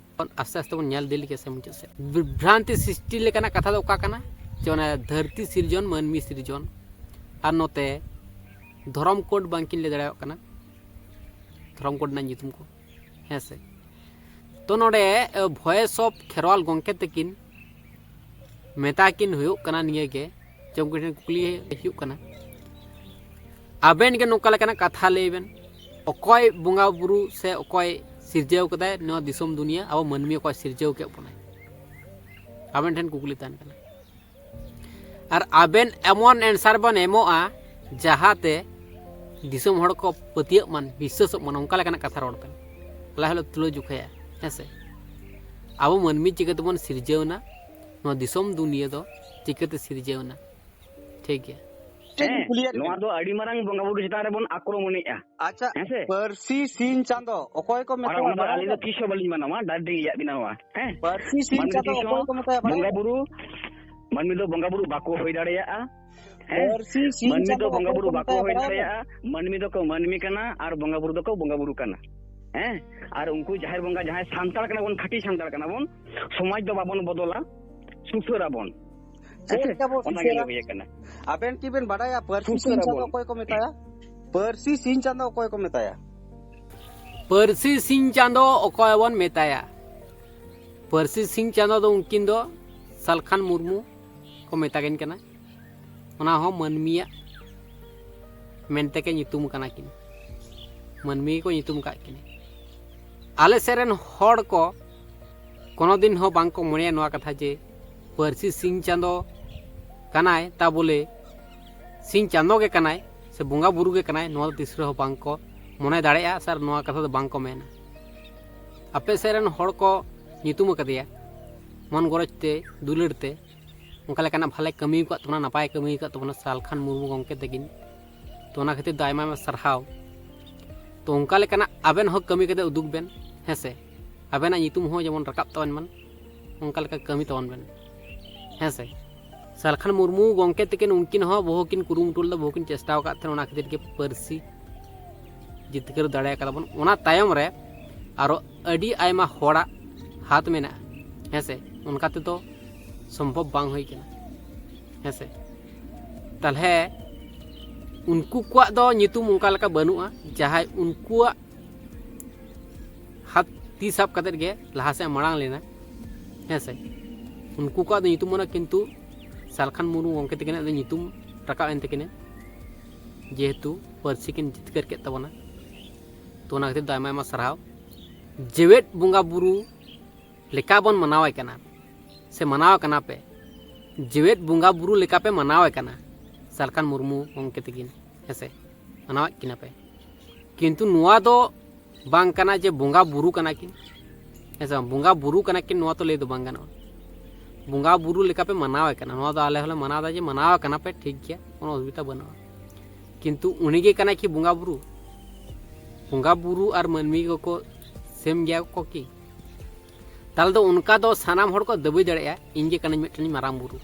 ᱟᱥᱛᱮ ᱟᱥᱛᱮ ᱵᱚᱱ ᱧᱮᱞ ᱤᱫᱤ ᱞᱮᱜᱮ ᱥᱮ ᱢᱩᱪᱟᱹᱫ ᱥᱮᱫ᱾ ᱵᱤᱵᱷᱨᱟᱱᱛᱤ ᱥᱨᱤᱥᱴᱤ ᱞᱮᱠᱟᱱᱟᱜ ᱠᱟᱛᱷᱟ ᱫᱚ ᱚᱠᱟ ᱠᱟᱱᱟ? ᱡᱮ ᱚᱱᱟ ᱫᱷᱟᱹᱨᱛᱤ ᱥᱤᱨᱡᱚᱱ, ᱢᱟᱹᱱᱢᱤ ᱥᱤᱨᱡᱚᱱ, ᱟᱨ ᱱᱚᱛᱮ ᱫᱷᱚᱨᱚᱢ ᱠᱳᱰ ᱵᱟᱝᱠᱤᱱ ᱞᱟᱹᱭ ᱫᱟᱲᱮᱭᱟᱜ ᱠᱟᱱᱟ, ᱫᱷᱚᱨᱚᱢ ᱠᱳᱰ ᱨᱮᱱᱟᱜ ᱧᱩᱛᱩᱢ ᱠᱚ᱾ ᱦᱮᱸ ᱥᱮ? ᱛᱚ ᱱᱚᱰᱮ ᱮ, ᱵᱷᱚᱭᱮᱥ ᱚᱯᱷ ᱠᱷᱮᱨᱣᱟᱞ ᱜᱚᱢᱠᱮ ᱛᱟᱹᱠᱤᱱ ᱢᱮᱛᱟ ᱠᱤᱱ ᱦᱩᱭᱩᱜ ᱠᱟᱱᱟ ᱱᱤᱭᱟᱹ ᱜᱮ, ᱡᱮ ᱩᱱᱠᱩ ᱴᱷᱮᱱ ᱠᱩᱠᱞᱤ ᱦᱩᱭᱩᱜ ᱠᱟᱱᱟ, ᱟᱵᱮᱱ ᱜᱮ ᱱᱚᱝᱠᱟ ᱞᱮᱠᱟᱱᱟᱜ ᱠᱟᱛᱷᱟ ᱞᱟᱹᱭ ᱵᱮᱱ, ᱚᱠᱚᱭ ᱵᱚᱸᱜᱟ ᱵᱩᱨᱩ ᱥᱮ ᱚᱠᱚᱭ ᱥᱤᱨᱡᱟᱹᱣ ᱠᱟᱫᱟᱭ ᱱᱚᱣᱟ ᱫᱤᱥᱚᱢ ᱫᱩᱱᱤᱭᱟᱹ, ᱟᱵᱚ ᱢᱟᱹᱱᱢᱤ ᱚᱠᱚᱭ ᱥᱤᱨᱡᱟᱹᱣ ᱠᱮᱫ ᱵᱚᱱᱟᱭ? ᱟᱵᱮᱱ ᱴᱷᱮᱱ ᱠᱩᱠᱞᱤ ᱛᱟᱦᱮᱱ ᱠᱟᱱᱟ᱾ ᱟᱨ ᱟᱵᱮᱱ ᱮᱢᱚᱱ ᱮᱱᱥᱟᱨ ᱵᱮᱱ ᱮᱢᱚᱜᱼᱟ ᱡᱟᱦᱟᱸᱛᱮ ᱫᱤᱥᱚᱢ ᱦᱚᱲ ᱠᱚ ᱯᱟᱹᱛᱭᱟᱹᱜ ᱢᱟᱱ, ᱵᱤᱥᱥᱟᱹᱥᱚᱜ ᱢᱟᱱ, ᱚᱱᱠᱟ ᱞᱮᱠᱟᱱᱟᱜ ᱠᱟᱛᱷᱟ ᱨᱚᱲ ᱵᱮᱱ᱾ ᱟᱞᱮ ᱦᱚᱸᱞᱮ ᱛᱩᱞᱟᱹ ᱡᱚᱠᱷᱟᱭᱟ, ᱦᱮᱸ ᱥᱮ? ᱟᱵᱚ ᱢᱟᱹᱱᱢᱤ ᱪᱤᱠᱟᱹ ᱛᱮᱵᱚᱱ ᱥᱤᱨᱡᱟᱹᱣ ᱮᱱᱟ, ᱱᱚᱣᱟ ᱫᱤᱥᱚᱢ ᱫᱩᱱᱤᱭᱟᱹ ᱫᱚ ᱪᱤᱠᱟᱹᱛᱮ ᱥᱤᱨᱡᱟᱹᱣ ᱮᱱᱟ? ᱴᱷᱤᱠ ᱜᱮᱭᱟ᱾ ᱪᱮᱫ ᱤᱧ ᱦᱮᱸ, ᱠᱩᱞᱤᱭᱮᱫ ᱱᱚᱣᱟ ᱢᱮᱭᱟ? ᱫᱚ ᱟᱹᱰᱤ ᱢᱟᱨᱟᱝ ᱵᱚᱸᱜᱟ ᱵᱩᱨᱩ ᱪᱮᱛᱟᱱ ᱨᱮᱵᱚᱱ ᱟᱠᱨᱚᱢᱚᱱᱮᱜᱼᱟ᱾ ᱟᱪᱪᱷᱟ, ᱦᱮᱸ ᱥᱮ? ᱯᱟᱹᱨᱥᱤ ᱥᱤᱧ ᱪᱟᱸᱫᱚ ᱚᱠᱚᱭ ᱠᱚ ᱟᱨ ᱢᱮᱛᱟᱣᱟ ᱚᱱᱟ ᱫᱚ ᱵᱟᱲᱟᱭ ᱟᱹᱞᱤᱧ ᱫᱚ ᱟᱢ? ᱛᱤᱥ ᱦᱚᱸ ᱵᱟᱹᱞᱤᱧ ᱢᱟᱱᱟᱣᱟ, direct ᱞᱤᱧ ᱞᱟᱹᱭᱟᱫ ᱵᱤᱱᱟ ᱱᱚᱣᱟ᱾ ᱦᱮᱸ? ᱯᱟᱹᱨᱥᱤ ᱥᱤᱧ ᱢᱟᱹᱱᱢᱤ ᱪᱟᱸᱫᱚ ᱛᱤᱥ ᱚᱠᱚᱭ ᱦᱚᱸ ᱠᱚ ᱢᱮᱛᱟᱭᱟ ᱵᱟᱲᱟᱭ ᱵᱚᱸᱜᱟ ᱟᱢ? ᱵᱩᱨᱩ, ᱢᱟᱹᱱᱢᱤ ᱫᱚ ᱵᱚᱸᱜᱟ ᱵᱩᱨᱩ ᱵᱟᱠᱚ ᱦᱩᱭ ᱫᱟᱲᱮᱭᱟᱜᱼᱟ᱾ ᱦᱮᱸ? ᱯᱟᱹᱨᱥᱤ ᱥᱤᱧ ᱢᱟᱹᱱᱢᱤ ᱪᱟᱸᱫᱚ ᱫᱚ ᱵᱚᱸᱜᱟ ᱚᱠᱚᱭ ᱵᱩᱨᱩ ᱠᱚ ᱵᱟᱠᱚ ᱢᱮᱛᱟᱭᱟ ᱦᱩᱭ ᱵᱟᱲᱟᱭ ᱟᱢ? ᱫᱟᱲᱮᱭᱟᱜᱼᱟ᱾ ᱢᱟᱹᱱᱢᱤ ᱫᱚᱠᱚ ᱢᱟᱹᱱᱢᱤ ᱠᱟᱱᱟ ᱟᱨ ᱵᱚᱸᱜᱟ ᱵᱩᱨᱩ ᱫᱚᱠᱚ ᱵᱚᱸᱜᱟ ᱵᱩᱨᱩ ᱠᱟᱱᱟ᱾ ᱦᱮᱸ? ᱟᱨ ᱩᱱᱠᱩ ᱡᱟᱦᱮᱨ ᱵᱚᱸᱜᱟ, ᱡᱟᱦᱟᱸᱭ ᱥᱟᱱᱛᱟᱲ ᱠᱟᱱᱟ ᱵᱚᱱ, ᱠᱷᱟᱹᱴᱤ ᱥᱟᱱᱛᱟᱲ ᱠᱟᱱᱟ ᱵᱚᱱ, ᱥᱚᱢᱟᱡᱽ ᱫᱚ ᱵᱟᱵᱚᱱ ᱵᱚᱫᱚᱞᱟ, ᱥᱩᱥᱟᱹᱨ ᱟᱵᱚᱱ᱾ ᱪᱮᱫ ᱦᱮᱸ ᱥᱮ? ᱞᱮᱠᱟ ᱵᱚ ᱚᱱᱟ ᱜᱮ ᱥᱩᱥᱟᱹᱨᱟ? ᱞᱟᱹᱭ ᱦᱩᱭ ᱟᱠᱟᱱᱟ᱾ ᱟᱵᱮᱱ ᱠᱤ ᱵᱮᱱ ᱵᱟᱰᱟᱭᱟ ᱯᱟᱹᱨᱥᱤ ᱥᱩᱥᱟᱹᱨ ᱥᱤᱧ ᱪᱟᱸᱫᱚ ᱟᱵᱚᱱ᱾ ᱚᱠᱚᱭ ᱠᱚ ᱢᱮᱛᱟᱭᱟ? ᱯᱟᱹᱨᱥᱤ ᱥᱤᱧ ᱪᱟᱸᱫᱚ ᱚᱠᱚᱭ ᱠᱚ ᱢᱮᱛᱟᱭᱟ? ᱯᱟᱹᱨᱥᱤ ᱥᱤᱧ ᱪᱟᱸᱫᱚ ᱚᱠᱚᱭ ᱵᱚᱱ ᱢᱮᱛᱟᱭᱟ? ᱯᱟᱹᱨᱥᱤ ᱥᱤᱧ ᱪᱟᱸᱫᱚ ᱫᱚ ᱩᱱᱠᱤᱱ ᱫᱚ ᱥᱟᱞᱠᱷᱟᱱ ᱢᱩᱨᱢᱩ ᱠᱚ ᱢᱮᱛᱟ ᱠᱤᱱ ᱠᱟᱱᱟ᱾ ᱚᱱᱟ ᱦᱚᱸ ᱢᱟᱹᱱᱢᱤᱭᱟᱜ ᱢᱮᱱᱛᱮ ᱠᱤᱱ ᱧᱩᱛᱩᱢ ᱠᱟᱱᱟ ᱠᱤᱱ, ᱢᱟᱹᱱᱢᱤ ᱜᱮᱠᱚ ᱧᱩᱛᱩᱢ ᱟᱠᱟᱫ ᱠᱤᱱᱟ᱾ ᱟᱞᱮ ᱥᱮᱫ ᱨᱮᱱ ᱦᱚᱲ ᱠᱚ ᱠᱳᱱᱳ ᱫᱤᱱ ᱦᱚᱸ ᱵᱟᱝ ᱠᱚ ᱢᱚᱱᱮᱭᱟ ᱱᱚᱣᱟ ᱠᱟᱛᱷᱟ ᱡᱮ ᱯᱟᱹᱨᱥᱤ ᱥᱤᱧ ᱪᱟᱸᱫᱚ ᱠᱟᱱᱟᱭ, ᱛᱟ ᱵᱚᱞᱮ ᱥᱤᱧ ᱪᱟᱸᱫᱚ ᱜᱮ ᱠᱟᱱᱟᱭ ᱥᱮ ᱵᱚᱸᱜᱟ ᱵᱩᱨᱩ ᱜᱮ ᱠᱟᱱᱟᱭ, ᱱᱚᱣᱟ ᱫᱚ ᱛᱤᱥ ᱨᱮᱦᱚᱸ ᱵᱟᱝ ᱠᱚ ᱢᱚᱱᱮ ᱫᱟᱲᱮᱭᱟᱜᱼᱟ ᱥᱮ ᱟᱨ ᱱᱚᱣᱟ ᱠᱟᱛᱷᱟ ᱫᱚ ᱵᱟᱝ ᱠᱚ ᱢᱮᱱᱟ᱾ ᱟᱯᱮ ᱥᱮᱫ ᱨᱮᱱ ᱦᱚᱲ ᱠᱚ ᱧᱩᱛᱩᱢ ᱟᱠᱟᱫᱮᱭᱟ ᱢᱚᱱ ᱜᱚᱨᱚᱡᱽ ᱛᱮ, ᱫᱩᱞᱟᱹᱲ ᱛᱮ, ᱚᱱᱠᱟ ᱞᱮᱠᱟᱱᱟᱜ ᱵᱷᱟᱞᱮ ᱠᱟᱹᱢᱤ ᱟᱠᱟᱫ ᱛᱟᱵᱚᱱᱟ, ᱱᱟᱯᱟᱭ ᱠᱟᱹᱢᱤ ᱟᱠᱟᱫ ᱛᱟᱵᱚᱱᱟ ᱥᱟᱞᱠᱷᱟᱱ ᱢᱩᱨᱢᱩ ᱜᱚᱢᱠᱮ ᱛᱟᱹᱠᱤᱱ᱾ ᱛᱚ ᱚᱱᱟ ᱠᱷᱟᱹᱛᱤᱨ ᱫᱚ ᱟᱭᱢᱟ ᱟᱭᱢᱟ ᱥᱟᱨᱦᱟᱣ᱾ ᱛᱚ ᱚᱱᱠᱟ ᱞᱮᱠᱟᱱᱟᱜ ᱟᱵᱮᱱ ᱦᱚᱸ ᱠᱟᱹᱢᱤ ᱠᱟᱛᱮ ᱩᱫᱩᱜ ᱵᱮᱱ, ᱦᱮᱸ ᱥᱮ? ᱟᱵᱮᱱᱟᱜ ᱧᱩᱛᱩᱢ ᱦᱚᱸ ᱡᱮᱢᱚᱱ ᱨᱟᱠᱟᱵ ᱛᱟᱵᱮᱱ ᱢᱟ, ᱚᱱᱠᱟ ᱞᱮᱠᱟ ᱠᱟᱹᱢᱤ ᱛᱟᱵᱚᱱ ᱵᱮᱱ, ᱦᱮᱸ ᱥᱮ? ᱥᱟᱞᱠᱷᱟᱱ ᱢᱩᱨᱢᱩ ᱜᱚᱢᱠᱮ ᱛᱟᱹᱠᱤᱱ, ᱩᱱᱠᱤᱱ ᱦᱚᱸ ᱵᱚᱦᱩ ᱠᱤᱱ ᱠᱩᱨᱩᱢᱩᱴᱩ ᱞᱮᱫᱟ, ᱵᱚᱦᱩ ᱠᱤᱱ ᱪᱮᱥᱴᱟ ᱟᱠᱟᱫ ᱛᱟᱦᱮᱱ, ᱚᱱᱟ ᱠᱷᱟᱹᱛᱤᱨ ᱜᱮ ᱯᱟᱹᱨᱥᱤ ᱡᱤᱛᱠᱟᱹᱨ ᱫᱟᱲᱮ ᱟᱠᱟᱫᱟ ᱵᱚᱱ᱾ ᱚᱱᱟ ᱛᱟᱭᱚᱢ ᱨᱮ ᱟᱨᱚ ᱟᱹᱰᱤ ᱟᱭᱢᱟ ᱦᱚᱲᱟᱜ ᱦᱟᱛ ᱢᱮᱱᱟᱜᱼᱟ, ᱦᱮᱸ ᱥᱮ? ᱚᱱᱠᱟ ᱛᱮᱫᱚ ᱥᱚᱢᱵᱷᱚᱵ ᱵᱟᱝ ᱦᱩᱭ ᱠᱟᱱᱟ, ᱦᱮᱸ ᱥᱮ? ᱛᱟᱦᱞᱮ ᱩᱱᱠᱩ ᱠᱚᱣᱟᱜ ᱫᱚ ᱧᱩᱛᱩᱢ ᱚᱱᱠᱟ ᱞᱮᱠᱟ ᱵᱟᱹᱱᱩᱜᱼᱟ, ᱡᱟᱦᱟᱸᱭ ᱩᱱᱠᱩᱣᱟᱜ ᱦᱟᱛ ᱛᱤ ᱥᱟᱵ ᱠᱟᱛᱮᱫ ᱜᱮ ᱞᱟᱦᱟ ᱥᱮᱫ ᱢᱟᱲᱟᱝ ᱞᱮᱱᱟ, ᱦᱮᱸ ᱥᱮ? ᱩᱱᱠᱩ ᱠᱚᱣᱟᱜ ᱫᱚ ᱧᱩᱛᱩᱢ ᱵᱟᱹᱱᱩᱜᱼᱟ, ᱠᱤᱱᱛᱩ ᱥᱟᱞᱠᱷᱟᱱ ᱢᱩᱨᱢᱩ ᱜᱚᱢᱠᱮ ᱛᱟᱹᱠᱤᱱᱟᱜ ᱫᱚ ᱧᱩᱛᱩᱢ ᱨᱟᱠᱟᱵ ᱮᱱ ᱛᱟᱹᱠᱤᱱᱟ, ᱡᱮᱦᱮᱛᱩ ᱯᱟᱹᱨᱥᱤ ᱠᱤᱱ ᱡᱤᱛᱠᱟᱹᱨ ᱠᱮᱫ ᱛᱟᱵᱚᱱᱟ᱾ ᱛᱚ ᱚᱱᱟ ᱠᱷᱟᱹᱛᱤᱨ ᱫᱚ ᱟᱭᱢᱟ ᱟᱭᱢᱟ ᱥᱟᱨᱦᱟᱣ᱾ ᱡᱮᱣᱮᱫ ᱵᱚᱸᱜᱟ ᱵᱩᱨᱩ ᱞᱮᱠᱟ ᱵᱚᱱ ᱢᱟᱱᱟᱣᱮ ᱠᱟᱱᱟ ᱥᱮ ᱢᱟᱱᱟᱣ ᱠᱟᱱᱟ ᱯᱮ, ᱡᱮᱣᱮᱫ ᱵᱚᱸᱜᱟ ᱵᱩᱨᱩ ᱞᱮᱠᱟ ᱯᱮ ᱢᱟᱱᱟᱣᱮ ᱠᱟᱱᱟ ᱥᱟᱞᱠᱷᱟᱱ ᱢᱩᱨᱢᱩ ᱜᱚᱢᱠᱮ ᱛᱟᱹᱠᱤᱱ, ᱦᱮᱸ ᱥᱮ? ᱢᱟᱱᱟᱣᱮᱫ ᱠᱤᱱᱟ ᱯᱮ, ᱠᱤᱱᱛᱩ ᱱᱚᱣᱟ ᱫᱚ ᱵᱟᱝ ᱠᱟᱱᱟ ᱡᱮ ᱵᱚᱸᱜᱟ ᱵᱩᱨᱩ ᱠᱟᱱᱟ ᱠᱤᱱ, ᱦᱮᱸ ᱥᱮ ᱵᱟᱝ? ᱵᱚᱸᱜᱟ ᱵᱩᱨᱩ ᱠᱟᱱᱟ ᱠᱤᱱ, ᱱᱚᱣᱟ ᱛᱚ ᱞᱟᱹᱭ ᱫᱚ ᱵᱟᱝ ᱜᱟᱱᱚᱜᱼᱟ᱾ ᱵᱚᱸᱜᱟ ᱵᱩᱨᱩ ᱞᱮᱠᱟ ᱯᱮ ᱢᱟᱱᱟᱣᱮ ᱠᱟᱱᱟ, ᱱᱚᱣᱟ ᱫᱚ ᱟᱞᱮ ᱦᱚᱸᱞᱮ ᱢᱟᱱᱟᱣ ᱮᱫᱟ ᱡᱮ ᱢᱟᱱᱟᱣ ᱠᱟᱱᱟ ᱯᱮ, ᱴᱷᱤᱠ ᱜᱮᱭᱟ, ᱠᱳᱱᱳ ᱚᱥᱩᱵᱤᱫᱷᱟ ᱵᱟᱹᱱᱩᱜᱼᱟ᱾ ᱠᱤᱱᱛᱩ ᱩᱱᱤ ᱜᱮ ᱠᱟᱱᱟᱭ ᱠᱤ ᱵᱚᱸᱜᱟ ᱵᱩᱨᱩ? ᱵᱚᱸᱜᱟ ᱵᱩᱨᱩ ᱟᱨ ᱢᱟᱹᱱᱢᱤ ᱠᱚᱠᱚ ᱥᱮᱢ ᱜᱮᱭᱟ ᱠᱚ ᱠᱤ? ᱛᱟᱦᱞᱮ ᱫᱚ ᱚᱱᱠᱟ ᱫᱚ ᱥᱟᱱᱟᱢ ᱦᱚᱲ ᱠᱚ ᱫᱟᱹᱵᱤ ᱫᱟᱲᱮᱭᱟᱜᱼᱟ, ᱤᱧ ᱜᱮ ᱠᱟᱹᱱᱟᱹᱧ ᱢᱤᱫᱴᱮᱱ ᱢᱟᱨᱟᱝ ᱵᱩᱨᱩ,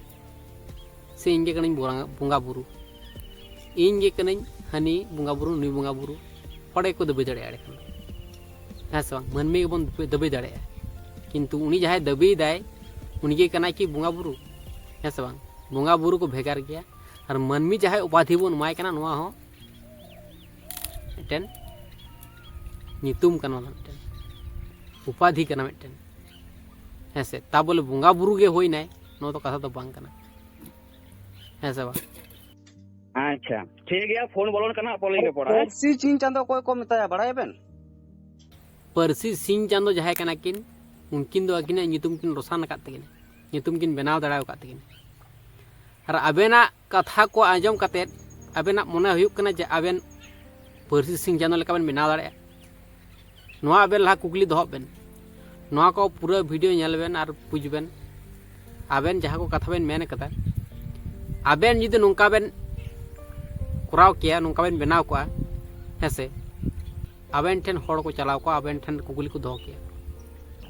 ᱥᱮ ᱤᱧ ᱜᱮ ᱠᱟᱹᱱᱟᱹᱧ ᱵᱚᱸᱜᱟ, ᱵᱚᱸᱜᱟ ᱵᱩᱨᱩ, ᱤᱧ ᱜᱮ ᱠᱟᱹᱱᱟᱹᱧ ᱦᱟᱹᱱᱤ ᱵᱚᱸᱜᱟ ᱵᱩᱨᱩ, ᱱᱩᱭ ᱵᱚᱸᱜᱟ ᱵᱩᱨᱩ, ᱦᱚᱲ ᱜᱮᱠᱚ ᱫᱟᱹᱵᱤ ᱫᱟᱲᱮᱭᱟᱜᱼᱟ ᱮᱸᱰᱮᱠᱷᱟᱱ ᱫᱚ, ᱦᱮᱸ ᱥᱮ ᱵᱟᱝ? ᱢᱟᱹᱱᱢᱤ ᱜᱮᱵᱚᱱ ᱫᱟᱹᱵᱤ ᱫᱟᱲᱮᱭᱟᱜᱼᱟ, ᱠᱤᱱᱛᱩ ᱩᱱᱤ ᱡᱟᱦᱟᱸᱭ ᱫᱟᱹᱵᱤᱭᱮᱫᱟᱭ, ᱩᱱᱤ ᱜᱮ ᱠᱟᱱᱟᱭ ᱠᱤ ᱵᱚᱸᱜᱟ ᱵᱩᱨᱩ? ᱦᱮᱸ ᱥᱮ ᱵᱟᱝ? ᱵᱚᱸᱜᱟ ᱵᱩᱨᱩ ᱠᱚ ᱵᱷᱮᱜᱟᱨ ᱜᱮᱭᱟ᱾ ᱟᱨ ᱢᱟᱹᱱᱢᱤ ᱡᱟᱦᱟᱸᱭ ᱩᱯᱟᱫᱷᱤ ᱵᱚᱱ ᱮᱢᱟᱭ ᱠᱟᱱᱟ, ᱱᱚᱣᱟ ᱦᱚᱸ ᱢᱤᱫᱴᱮᱱ ᱧᱩᱛᱩᱢ ᱠᱟᱱᱟ, ᱚᱱᱟ ᱢᱤᱫᱴᱮᱱ ᱩᱯᱟᱫᱷᱤ ᱠᱟᱱᱟ ᱢᱤᱫᱴᱮᱱ, ᱦᱮᱸ ᱥᱮ? ᱛᱟ ᱵᱚᱞᱮ ᱵᱚᱸᱜᱟ ᱵᱩᱨᱩ ᱜᱮ ᱦᱩᱭᱱᱟᱭ, ᱱᱚᱣᱟ ᱫᱚ ᱠᱟᱛᱷᱟ ᱫᱚ ᱵᱟᱝ ᱠᱟᱱᱟ, ᱦᱮᱸ ᱥᱮ ᱵᱟᱝ? ᱟᱪᱪᱷᱟ, ᱴᱷᱤᱠ ᱜᱮᱭᱟ, ᱯᱷᱳᱱ ᱵᱚᱞᱚᱱ ᱠᱟᱱᱟ, ᱯᱚᱨᱮ ᱞᱤᱧ ᱨᱚᱯᱚᱲᱟ, ᱦᱮᱸ? ᱯᱟᱹᱨᱥᱤ ᱥᱤᱧ ᱪᱟᱸᱫᱚ ᱚᱠᱚᱭ ᱠᱚ ᱢᱮᱛᱟᱭᱟ, ᱵᱟᱲᱟᱭᱟᱵᱮᱱ? ᱯᱟᱹᱨᱥᱤ ᱥᱤᱧ ᱪᱟᱸᱫᱚ ᱡᱟᱦᱟᱸᱭ ᱠᱟᱱᱟ ᱠᱤᱱ, ᱩᱱᱠᱤᱱ ᱫᱚ ᱟᱹᱠᱤᱱᱟᱜ ᱧᱩᱛᱩᱢ ᱠᱤᱱ ᱨᱚᱥᱟᱱ ᱟᱠᱟᱫ ᱛᱟᱹᱠᱤᱱᱟ, ᱧᱩᱛᱩᱢ ᱠᱤᱱ ᱵᱮᱱᱟᱣ ᱫᱟᱲᱮ ᱟᱠᱟᱫ ᱛᱟᱹᱠᱤᱱᱟ᱾ ᱟᱨ ᱟᱵᱮᱱᱟᱜ ᱠᱟᱛᱷᱟ ᱠᱚ ᱟᱸᱡᱚᱢ ᱠᱟᱛᱮᱫ ᱟᱵᱮᱱᱟᱜ ᱢᱚᱱᱮ ᱦᱩᱭᱩᱜ ᱠᱟᱱᱟ ᱡᱮ ᱟᱵᱮᱱ ᱯᱟᱹᱨᱥᱤ ᱥᱤᱧ ᱪᱟᱸᱫᱚ ᱞᱮᱠᱟ ᱵᱮᱱ ᱵᱮᱱᱟᱣ ᱫᱟᱲᱮᱭᱟᱜᱼᱟ᱾ ᱱᱚᱣᱟ ᱟᱵᱮᱱ ᱞᱟᱦᱟ ᱠᱩᱠᱞᱤ ᱫᱚᱦᱚᱜ ᱵᱮᱱ, ᱱᱚᱣᱟ ᱠᱚ ᱯᱩᱨᱟᱹ ᱵᱷᱤᱰᱤᱭᱳ ᱧᱮᱞ ᱵᱮᱱ ᱟᱨ ᱵᱩᱡᱽ ᱵᱮᱱ, ᱟᱵᱮᱱ ᱡᱟᱦᱟᱸ ᱠᱚ ᱠᱟᱛᱷᱟ ᱵᱮᱱ ᱢᱮᱱ ᱠᱟᱫᱟ, ᱟᱵᱮᱱ ᱡᱩᱫᱤ ᱱᱚᱝᱠᱟ ᱵᱮᱱ ᱠᱚᱨᱟᱣ ᱠᱮᱭᱟ, ᱱᱚᱝᱠᱟ ᱵᱮᱱ ᱵᱮᱱᱟᱣ ᱠᱚᱜᱼᱟ, ᱦᱮᱸ ᱥᱮ, ᱟᱵᱮᱱ ᱴᱷᱮᱱ ᱦᱚᱲ ᱠᱚ ᱪᱟᱞᱟᱣ ᱠᱚᱜᱼᱟ, ᱟᱵᱮᱱ ᱴᱷᱮᱱ ᱠᱩᱠᱞᱤ ᱠᱚ ᱫᱚᱦᱚ ᱠᱮᱭᱟ,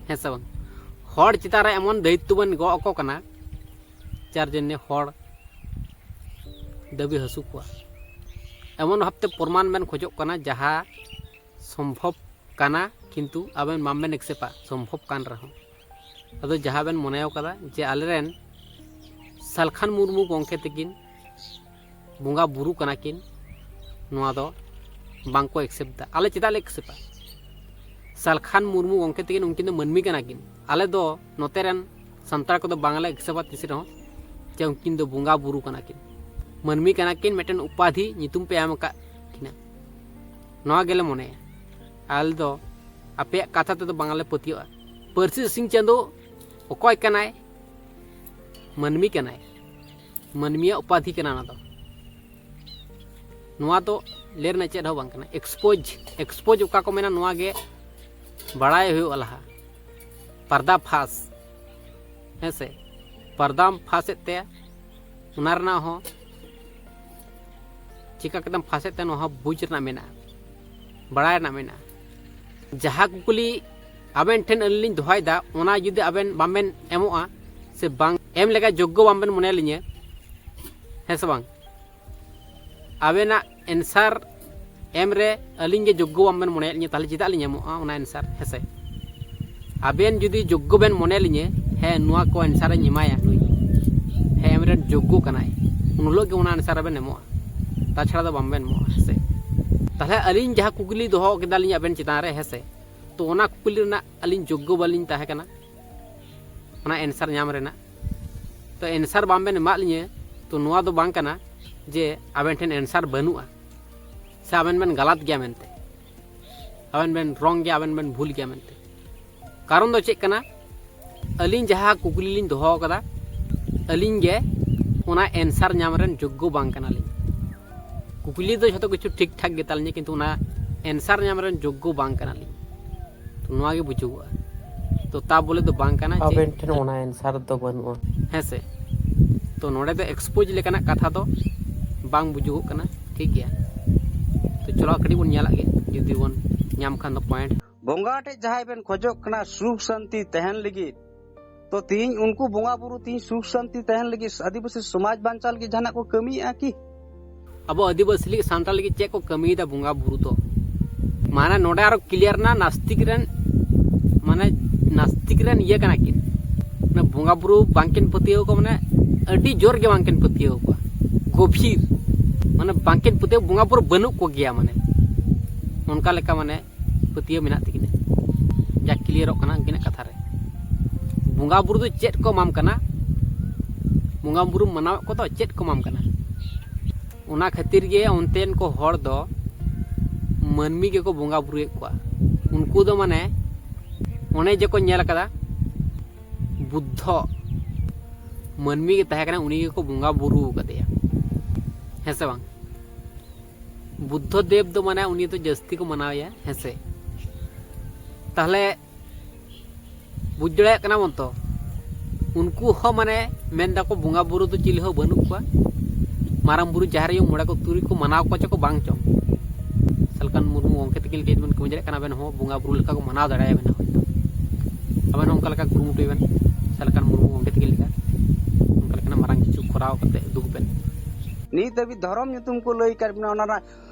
ᱦᱮᱸ ᱥᱮ ᱵᱟᱝ? ᱦᱚᱲ ᱪᱮᱛᱟᱱ ᱨᱮ ᱮᱢᱚᱱ ᱫᱟᱭᱤᱛᱛᱚ ᱵᱮᱱ ᱜᱚᱜ ᱟᱠᱚ ᱠᱟᱱᱟ, ᱡᱟᱨ ᱡᱚᱱᱱᱮ ᱦᱚᱲ ᱫᱟᱹᱵᱤ ᱦᱟᱹᱥᱩ ᱠᱚᱣᱟ᱾ ᱮᱢᱚᱱ ᱵᱷᱟᱵᱛᱮ ᱯᱨᱚᱢᱟᱱ ᱵᱮᱱ ᱠᱷᱚᱡᱚᱜ ᱠᱟᱱᱟ, ᱡᱟᱦᱟᱸ ᱥᱚᱢᱵᱷᱚᱵ ᱠᱟᱱᱟ, ᱠᱤᱱᱛᱩ ᱟᱵᱮᱱ ᱵᱟᱝᱵᱮᱱ ᱮᱠᱥᱮᱯᱟ, ᱥᱚᱢᱵᱷᱚᱵ ᱠᱟᱱ ᱨᱮᱦᱚᱸ᱾ ᱟᱫᱚ ᱡᱟᱦᱟᱸ ᱵᱮᱱ ᱢᱚᱱᱮ ᱠᱟᱫᱟ ᱡᱮ ᱟᱞᱮᱨᱮᱱ ᱥᱟᱞᱠᱷᱟᱱ ᱢᱩᱨᱢᱩ ᱜᱚᱢᱠᱮ ᱛᱟᱹᱠᱤᱱ ᱵᱚᱸᱜᱟ ᱵᱩᱨᱩ ᱠᱟᱱᱟ ᱠᱤᱱ, ᱱᱚᱣᱟ ᱫᱚ ᱵᱟᱝᱠᱚ ᱮᱠᱥᱮᱯᱴ ᱫᱟ᱾ ᱟᱞᱮ ᱪᱮᱫᱟᱜ ᱞᱮ ᱮᱠᱥᱮᱯᱟ? ᱥᱟᱞᱠᱷᱟᱱ ᱢᱩᱨᱢᱩ ᱜᱚᱢᱠᱮ ᱛᱟᱹᱠᱤᱱ, ᱩᱱᱠᱤᱱ ᱫᱚ ᱢᱟᱹᱱᱢᱤ ᱠᱟᱱᱟ ᱠᱤᱱ᱾ ᱟᱞᱮ ᱫᱚ ᱱᱚᱛᱮ ᱨᱮᱱ ᱥᱟᱱᱛᱟᱲ ᱠᱚᱫᱚ ᱵᱟᱝᱞᱮ ᱮᱠᱥᱮᱯᱟ ᱛᱤᱥ ᱨᱮᱦᱚᱸ ᱡᱮ ᱩᱱᱠᱤᱱ ᱫᱚ ᱵᱚᱸᱜᱟ ᱵᱩᱨᱩ ᱠᱟᱱᱟ ᱠᱤᱱ, ᱢᱟᱹᱱᱢᱤ ᱠᱟᱱᱟ ᱠᱤᱱ, ᱢᱤᱫᱴᱮᱱ ᱩᱯᱟᱫᱷᱤ ᱧᱩᱛᱩᱢ ᱯᱮ ᱮᱢ ᱟᱠᱟᱫ ᱠᱤᱱᱟ, ᱱᱚᱣᱟ ᱜᱮᱞᱮ ᱢᱚᱱᱮᱭᱟ᱾ ᱟᱞᱮ ᱫᱚ ᱟᱯᱮᱭᱟᱜ ᱠᱟᱛᱷᱟ ᱛᱮᱫᱚ ᱵᱟᱝᱞᱮ ᱯᱟᱹᱛᱭᱟᱹᱜᱼᱟ᱾ ᱯᱟᱹᱨᱥᱤ ᱥᱤᱧ ᱪᱟᱸᱫᱚ ᱚᱠᱚᱭ ᱠᱟᱱᱟᱭ? ᱢᱟᱹᱱᱢᱤ ᱠᱟᱱᱟᱭ, ᱢᱟᱹᱱᱢᱤᱭᱟᱜ ᱩᱯᱟᱫᱷᱤ ᱠᱟᱱᱟ ᱚᱱᱟ ᱫᱚ᱾ ᱱᱚᱣᱟ ᱫᱚ ᱞᱟᱹᱭ ᱨᱮᱱᱟᱜ ᱪᱮᱫ ᱦᱚᱸ ᱵᱟᱝ ᱠᱟᱱᱟ᱾ ᱮᱠᱥᱯᱳᱡᱽ, ᱮᱠᱥᱯᱳᱡᱽ ᱚᱠᱟ ᱠᱚ ᱢᱮᱱᱟ, ᱱᱚᱣᱟ ᱜᱮ ᱵᱟᱲᱟᱭ ᱦᱩᱭᱩᱜᱼᱟ ᱞᱟᱦᱟ, ᱯᱟᱨᱫᱟ ᱯᱷᱟᱥ, ᱦᱮᱸ ᱥᱮ, ᱯᱟᱨᱫᱟᱢ ᱯᱷᱟᱥᱮᱫ ᱛᱟᱭᱟ, ᱚᱱᱟ ᱨᱮᱱᱟᱜ ᱦᱚᱸ ᱪᱤᱠᱟ ᱠᱟᱛᱮᱢ ᱯᱷᱟᱥᱮᱫ ᱛᱟᱭᱟ, ᱱᱚᱣᱟ ᱦᱚᱸ ᱵᱩᱡᱽ ᱨᱮᱱᱟᱜ ᱢᱮᱱᱟᱜᱼᱟ, ᱵᱟᱲᱟᱭ ᱨᱮᱱᱟᱜ ᱢᱮᱱᱟᱜᱼᱟ᱾ ᱡᱟᱦᱟᱸ ᱠᱩᱠᱞᱤ ᱟᱵᱮᱱ ᱴᱷᱮᱱ ᱟᱹᱞᱤᱧ ᱞᱤᱧ ᱫᱚᱦᱚᱭᱮᱫᱟ, ᱚᱱᱟ ᱡᱩᱫᱤ ᱟᱵᱮᱱ ᱵᱟᱝᱵᱮᱱ ᱮᱢᱚᱜᱼᱟ ᱥᱮ ᱵᱟᱝ ᱮᱢ ᱞᱮᱠᱟ ᱡᱳᱜᱽᱜᱚ ᱵᱟᱝᱵᱮᱱ ᱢᱚᱱᱮ ᱞᱤᱧᱟᱹ, ᱦᱮᱸ ᱥᱮ ᱵᱟᱝ? ᱟᱵᱮᱱᱟᱜ ᱮᱱᱥᱟᱨ ᱮᱢ ᱨᱮ ᱟᱹᱞᱤᱧ ᱜᱮ ᱡᱳᱜᱽᱜᱚ ᱵᱟᱝᱵᱮᱱ ᱢᱚᱱᱮᱭᱮᱫ ᱞᱤᱧᱟᱹ, ᱛᱟᱦᱚᱞᱮ ᱪᱮᱫᱟᱜ ᱞᱤᱧ ᱮᱢᱚᱜᱼᱟ ᱚᱱᱟ ᱮᱱᱥᱟᱨ, ᱦᱮᱸ ᱥᱮ? ᱟᱵᱮᱱ ᱡᱩᱫᱤ ᱡᱳᱜᱽᱜᱚ ᱵᱮᱱ ᱢᱚᱱᱮ ᱞᱤᱧᱟᱹ, ᱦᱮᱸ, ᱱᱚᱣᱟ ᱠᱚ ᱮᱱᱥᱟᱨ ᱤᱧ ᱮᱢᱟᱭᱟ ᱱᱩᱭ, ᱦᱮᱸ, ᱮᱢ ᱨᱮᱱ ᱡᱳᱜᱽᱜᱚ ᱠᱟᱱᱟᱭ, ᱩᱱ ᱦᱤᱞᱳᱜ ᱜᱮ ᱚᱱᱟ ᱮᱱᱥᱟᱨ ᱵᱮᱱ ᱮᱢᱚᱜᱼᱟ, ᱛᱟᱪᱷᱟᱲᱟ ᱫᱚ ᱵᱟᱝᱵᱮᱱ ᱮᱢᱚᱜᱼᱟ, ᱦᱮᱸ ᱥᱮ? ᱛᱟᱦᱚᱞᱮ ᱟᱹᱞᱤᱧ ᱡᱟᱦᱟᱸ ᱠᱩᱠᱞᱤ ᱫᱚᱦᱚ ᱠᱮᱫᱟᱞᱤᱧ ᱟᱵᱮᱱ ᱪᱮᱛᱟᱱ ᱨᱮ, ᱦᱮᱸ ᱥᱮ, ᱛᱚ ᱚᱱᱟ ᱠᱩᱠᱞᱤ ᱨᱮᱱᱟᱜ ᱟᱹᱞᱤᱧ ᱡᱳᱜᱽᱜᱚ ᱵᱟᱹᱞᱤᱧ ᱛᱟᱦᱮᱸ ᱠᱟᱱᱟ ᱚᱱᱟ ᱮᱱᱥᱟᱨ ᱧᱟᱢ ᱨᱮᱱᱟᱜ᱾ ᱛᱚ ᱮᱱᱥᱟᱨ ᱵᱟᱝ ᱵᱮᱱ ᱮᱢᱟᱫ ᱞᱤᱧᱟᱹ, ᱛᱚ ᱱᱚᱣᱟ ᱫᱚ ᱵᱟᱝ ᱠᱟᱱᱟ ᱡᱮ ᱟᱵᱮᱱ ᱴᱷᱮᱱ ᱮᱱᱥᱟᱨ ᱵᱟᱹᱱᱩᱜᱼᱟ, ᱥᱮ ᱟᱵᱮᱱ ᱵᱮᱱ ᱜᱟᱞᱟᱛ ᱜᱮᱭᱟ ᱢᱮᱱᱛᱮ, ᱟᱵᱮᱱ ᱵᱮᱱ ᱨᱚᱝ ᱜᱮᱭᱟ, ᱟᱵᱮᱱ ᱵᱮᱱ ᱵᱷᱩᱞ ᱜᱮᱭᱟ ᱢᱮᱱᱛᱮ᱾ ᱠᱟᱨᱚᱱ ᱫᱚ ᱪᱮᱫ ᱠᱟᱱᱟ? ᱟᱹᱞᱤᱧ ᱡᱟᱦᱟᱸ ᱠᱩᱠᱞᱤ ᱞᱤᱧ ᱫᱚᱦᱚ ᱟᱠᱟᱫᱟ, ᱟᱹᱞᱤᱧ ᱜᱮ ᱚᱱᱟ ᱮᱱᱥᱟᱨ ᱧᱟᱢ ᱨᱮᱱ ᱡᱳᱜᱽᱜᱚ ᱵᱟᱝ ᱠᱟᱱᱟᱞᱤᱧ᱾ ᱠᱩᱠᱞᱤ ᱫᱚ ᱡᱷᱚᱛᱚ ᱠᱤᱪᱷᱩ ᱴᱷᱤᱠ ᱴᱷᱟᱠ ᱜᱮᱛᱟᱞᱤᱧᱟ, ᱠᱤᱱᱛᱩ ᱚᱱᱟ ᱮᱱᱥᱟᱨ ᱧᱟᱢ ᱨᱮᱱ ᱡᱳᱜᱽᱜᱚ ᱵᱟᱝ ᱠᱟᱱᱟᱞᱤᱧ᱾ ᱛᱚ ᱱᱚᱣᱟ ᱜᱮ ᱵᱩᱡᱷᱟᱹᱣᱜᱼᱟ᱾ ᱛᱚ ᱛᱟ ᱵᱚᱞᱮ ᱫᱚ ᱵᱟᱝ ᱠᱟᱱᱟ ᱡᱮ ᱟᱵᱮᱱ ᱴᱷᱮᱱ ᱚᱱᱟ ᱮᱱᱥᱟᱨ ᱫᱚ ᱵᱟᱹᱱᱩᱜᱼᱟ᱾ ᱦᱮᱸ ᱥᱮ? ᱛᱚ ᱱᱚᱰᱮ ᱫᱚ ᱮᱠᱥᱯᱳᱡᱽ ᱞᱮᱠᱟᱱᱟᱜ ᱠᱟᱛᱷᱟ ᱫᱚ ᱵᱟᱝ ᱵᱩᱡᱩᱜᱚᱜ ᱠᱟᱱᱟ᱾ ᱴᱷᱤᱠ ᱜᱮᱭᱟ, ᱛᱚ ᱪᱚᱞᱚ ᱠᱟᱹᱴᱤᱡ ᱵᱚᱱ ᱧᱮᱞᱟᱜ ᱜᱮ, ᱡᱩᱫᱤ ᱵᱚᱱ ᱧᱟᱢ ᱠᱷᱟᱱ ᱫᱚ ᱯᱚᱭᱮᱱᱴ᱾ ᱵᱚᱸᱜᱟ ᱴᱷᱮᱡ ᱡᱟᱦᱟᱸᱭ ᱵᱮᱱ ᱠᱷᱚᱡᱚᱜ ᱠᱟᱱᱟ ᱥᱩᱠ ᱥᱟᱱᱛᱤ ᱛᱟᱦᱮᱱ ᱞᱟᱹᱜᱤᱫ, ᱛᱚ ᱛᱤᱦᱤᱧ ᱩᱱᱠᱩ ᱵᱚᱸᱜᱟ ᱵᱩᱨᱩ ᱛᱤᱦᱤᱧ ᱥᱩᱠ ᱥᱟᱱᱛᱤ ᱛᱟᱦᱮᱱ ᱞᱟᱹᱜᱤᱫ, ᱟᱹᱫᱤᱵᱟᱹᱥᱤ ᱥᱚᱢᱟᱡᱽ ᱵᱟᱧᱪᱟᱣ ᱞᱟᱹᱜᱤᱫ ᱡᱟᱦᱟᱱᱟᱜ ᱠᱚ ᱠᱟᱹᱢᱤᱭᱮᱫᱼᱟ ᱠᱤ? ᱟᱵᱚ ᱟᱹᱫᱤᱵᱟᱹᱥᱤ ᱞᱟᱹᱜᱤᱫ, ᱥᱟᱱᱛᱟᱲ ᱞᱟᱹᱜᱤᱫ ᱪᱮᱫ ᱠᱚ ᱠᱟᱹᱢᱤᱭᱮᱫᱟ ᱵᱚᱸᱜᱟ ᱵᱩᱨᱩ ᱫᱚ? ᱢᱟᱱᱮ ᱱᱚᱰᱮ ᱟᱨᱚ ᱠᱞᱤᱭᱟᱨ ᱮᱱᱟ, ᱱᱟᱥᱛᱤᱠ ᱨᱮᱱ, ᱢᱟᱱᱮ ᱱᱟᱥᱛᱤᱠ ᱨᱮᱱ ᱤᱭᱟᱹ ᱠᱟᱱᱟ ᱠᱤᱱ᱾ ᱢᱟᱱᱮ ᱵᱚᱸᱜᱟ ᱵᱩᱨᱩ ᱵᱟᱝᱠᱤᱱ ᱯᱟᱹᱛᱭᱟᱹᱣ ᱠᱚᱣᱟ, ᱢᱟᱱᱮ ᱟᱹᱰᱤ ᱡᱳᱨ ᱜᱮ ᱵᱟᱝᱠᱤᱱ ᱯᱟᱹᱛᱭᱟᱹᱣ ᱠᱚᱣᱟ, ᱜᱚᱵᱷᱤᱨ᱾ ᱢᱟᱱᱮ ᱵᱟᱝᱠᱤᱱ ᱯᱟᱹᱛᱭᱟᱹᱣ, ᱵᱚᱸᱜᱟ ᱵᱩᱨᱩ ᱵᱟᱹᱱᱩᱜ ᱠᱚᱜᱮᱭᱟ, ᱢᱟᱱᱮ ᱚᱱᱠᱟ ᱞᱮᱠᱟ ᱢᱟᱱᱮ ᱯᱟᱹᱛᱭᱟᱹᱣ ᱢᱮᱱᱟᱜ ᱛᱟᱹᱠᱤᱱᱟ᱾ ᱡᱟ ᱠᱞᱤᱭᱟᱨᱚᱜ ᱠᱟᱱᱟ ᱩᱱᱠᱤᱱᱟᱜ ᱠᱟᱛᱷᱟ ᱨᱮ, ᱵᱚᱸᱜᱟ ᱵᱩᱨᱩ ᱫᱚ ᱪᱮᱫ ᱠᱚ ᱮᱢᱟᱢ ᱠᱟᱱᱟ? ᱵᱚᱸᱜᱟ ᱵᱩᱨᱩ ᱢᱟᱱᱟᱣᱮᱫ ᱠᱚ ᱫᱚ ᱪᱮᱫ ᱠᱚ ᱮᱢᱟᱢ ᱠᱟᱱᱟ? ᱚᱱᱟ ᱠᱷᱟᱹᱛᱤᱨ ᱜᱮ ᱚᱱᱛᱮᱱ ᱠᱚ ᱦᱚᱲ ᱫᱚ ᱢᱟᱹᱱᱢᱤ ᱜᱮᱠᱚ ᱵᱚᱸᱜᱟ ᱵᱩᱨᱩᱭᱮᱫ ᱠᱚᱣᱟ᱾ ᱩᱱᱠᱩ ᱫᱚ ᱢᱟᱱᱮ ᱚᱱᱮ ᱡᱮᱠᱚ ᱧᱮᱞ ᱟᱠᱟᱫᱟ, ᱵᱩᱫᱽᱫᱷᱚ ᱢᱟᱹᱱᱢᱤ ᱜᱮ ᱛᱟᱦᱮᱸ ᱠᱟᱱᱟ, ᱩᱱᱤ ᱜᱮᱠᱚ ᱵᱚᱸᱜᱟ ᱵᱩᱨᱩ ᱟᱠᱟᱫᱮᱭᱟ᱾ ᱦᱮᱸ ᱥᱮ ᱵᱟᱝ? ᱵᱩᱫᱽᱫᱷᱚ ᱫᱮᱵ ᱫᱚ ᱢᱟᱱᱮ ᱩᱱᱤ ᱫᱚ ᱡᱟᱹᱥᱛᱤ ᱠᱚ ᱢᱟᱱᱟᱣᱮᱭᱟ᱾ ᱦᱮᱸ ᱥᱮ? ᱛᱟᱦᱞᱮ ᱵᱩᱡᱽ ᱫᱟᱲᱮᱭᱟᱜ ᱠᱟᱱᱟ ᱵᱚᱱ ᱛᱚ, ᱩᱱᱠᱩ ᱦᱚᱸ ᱢᱟᱱᱮ ᱢᱮᱱ ᱫᱟᱠᱚ ᱵᱚᱸᱜᱟ ᱵᱩᱨᱩ ᱫᱚ ᱪᱤᱞᱤ ᱦᱚᱸ ᱵᱟᱹᱱᱩᱜ ᱠᱚᱣᱟ, ᱢᱟᱨᱟᱝ ᱵᱩᱨᱩ, ᱡᱟᱦᱮᱨ ᱟᱭᱳ, ᱢᱚᱬᱮ ᱠᱚ ᱛᱩᱨᱩᱭ ᱠᱚ ᱢᱟᱱᱟᱣ ᱠᱚᱣᱟ ᱪᱚ ᱠᱚ ᱵᱟᱝ ᱪᱚᱝ᱾ ᱥᱟᱞᱠᱷᱟᱱ ᱢᱩᱨᱢᱩ ᱜᱚᱢᱠᱮ ᱛᱟᱹᱠᱤᱱ ᱞᱟᱹᱜᱤᱫ ᱵᱚᱱ ᱠᱟᱹᱢᱤ ᱫᱟᱲᱮᱭᱟᱜ ᱠᱟᱱᱟ, ᱟᱵᱮᱱ ᱦᱚᱸ ᱵᱚᱸᱜᱟ ᱵᱩᱨᱩ ᱞᱮᱠᱟ ᱠᱚ ᱢᱟᱱᱟᱣ ᱫᱟᱲᱮᱭᱟᱵᱮᱱᱟ ᱦᱚᱭᱛᱳ᱾ ᱟᱵᱮᱱ ᱦᱚᱸ ᱚᱱᱠᱟ ᱞᱮᱠᱟ ᱠᱩᱨᱩᱢᱩᱴᱩᱭ ᱵᱮᱱ, ᱥᱟᱞᱠᱷᱟᱱ ᱢᱩᱨᱢᱩ ᱜᱚᱢᱠᱮ ᱛᱟᱹᱠᱤᱱ ᱞᱮᱠᱟ ᱚᱱᱠᱟ ᱞᱮᱠᱟᱱᱟᱜ ᱢᱟᱨᱟᱝ ᱠᱤᱪᱷᱩ ᱠᱚᱨᱟᱣ ᱠᱟᱛᱮ ᱩᱫᱩᱜ ᱵᱮᱱ᱾ ᱱᱤᱛ ᱫᱷᱟᱹᱵᱤᱡ ᱫᱷᱚᱨᱚᱢ ᱧᱩᱛᱩᱢ ᱠᱚ ᱞᱟᱹᱭ ᱠᱟᱫ ᱵᱮᱱᱟ, ᱚᱱᱟ ᱨᱮᱱᱟᱜ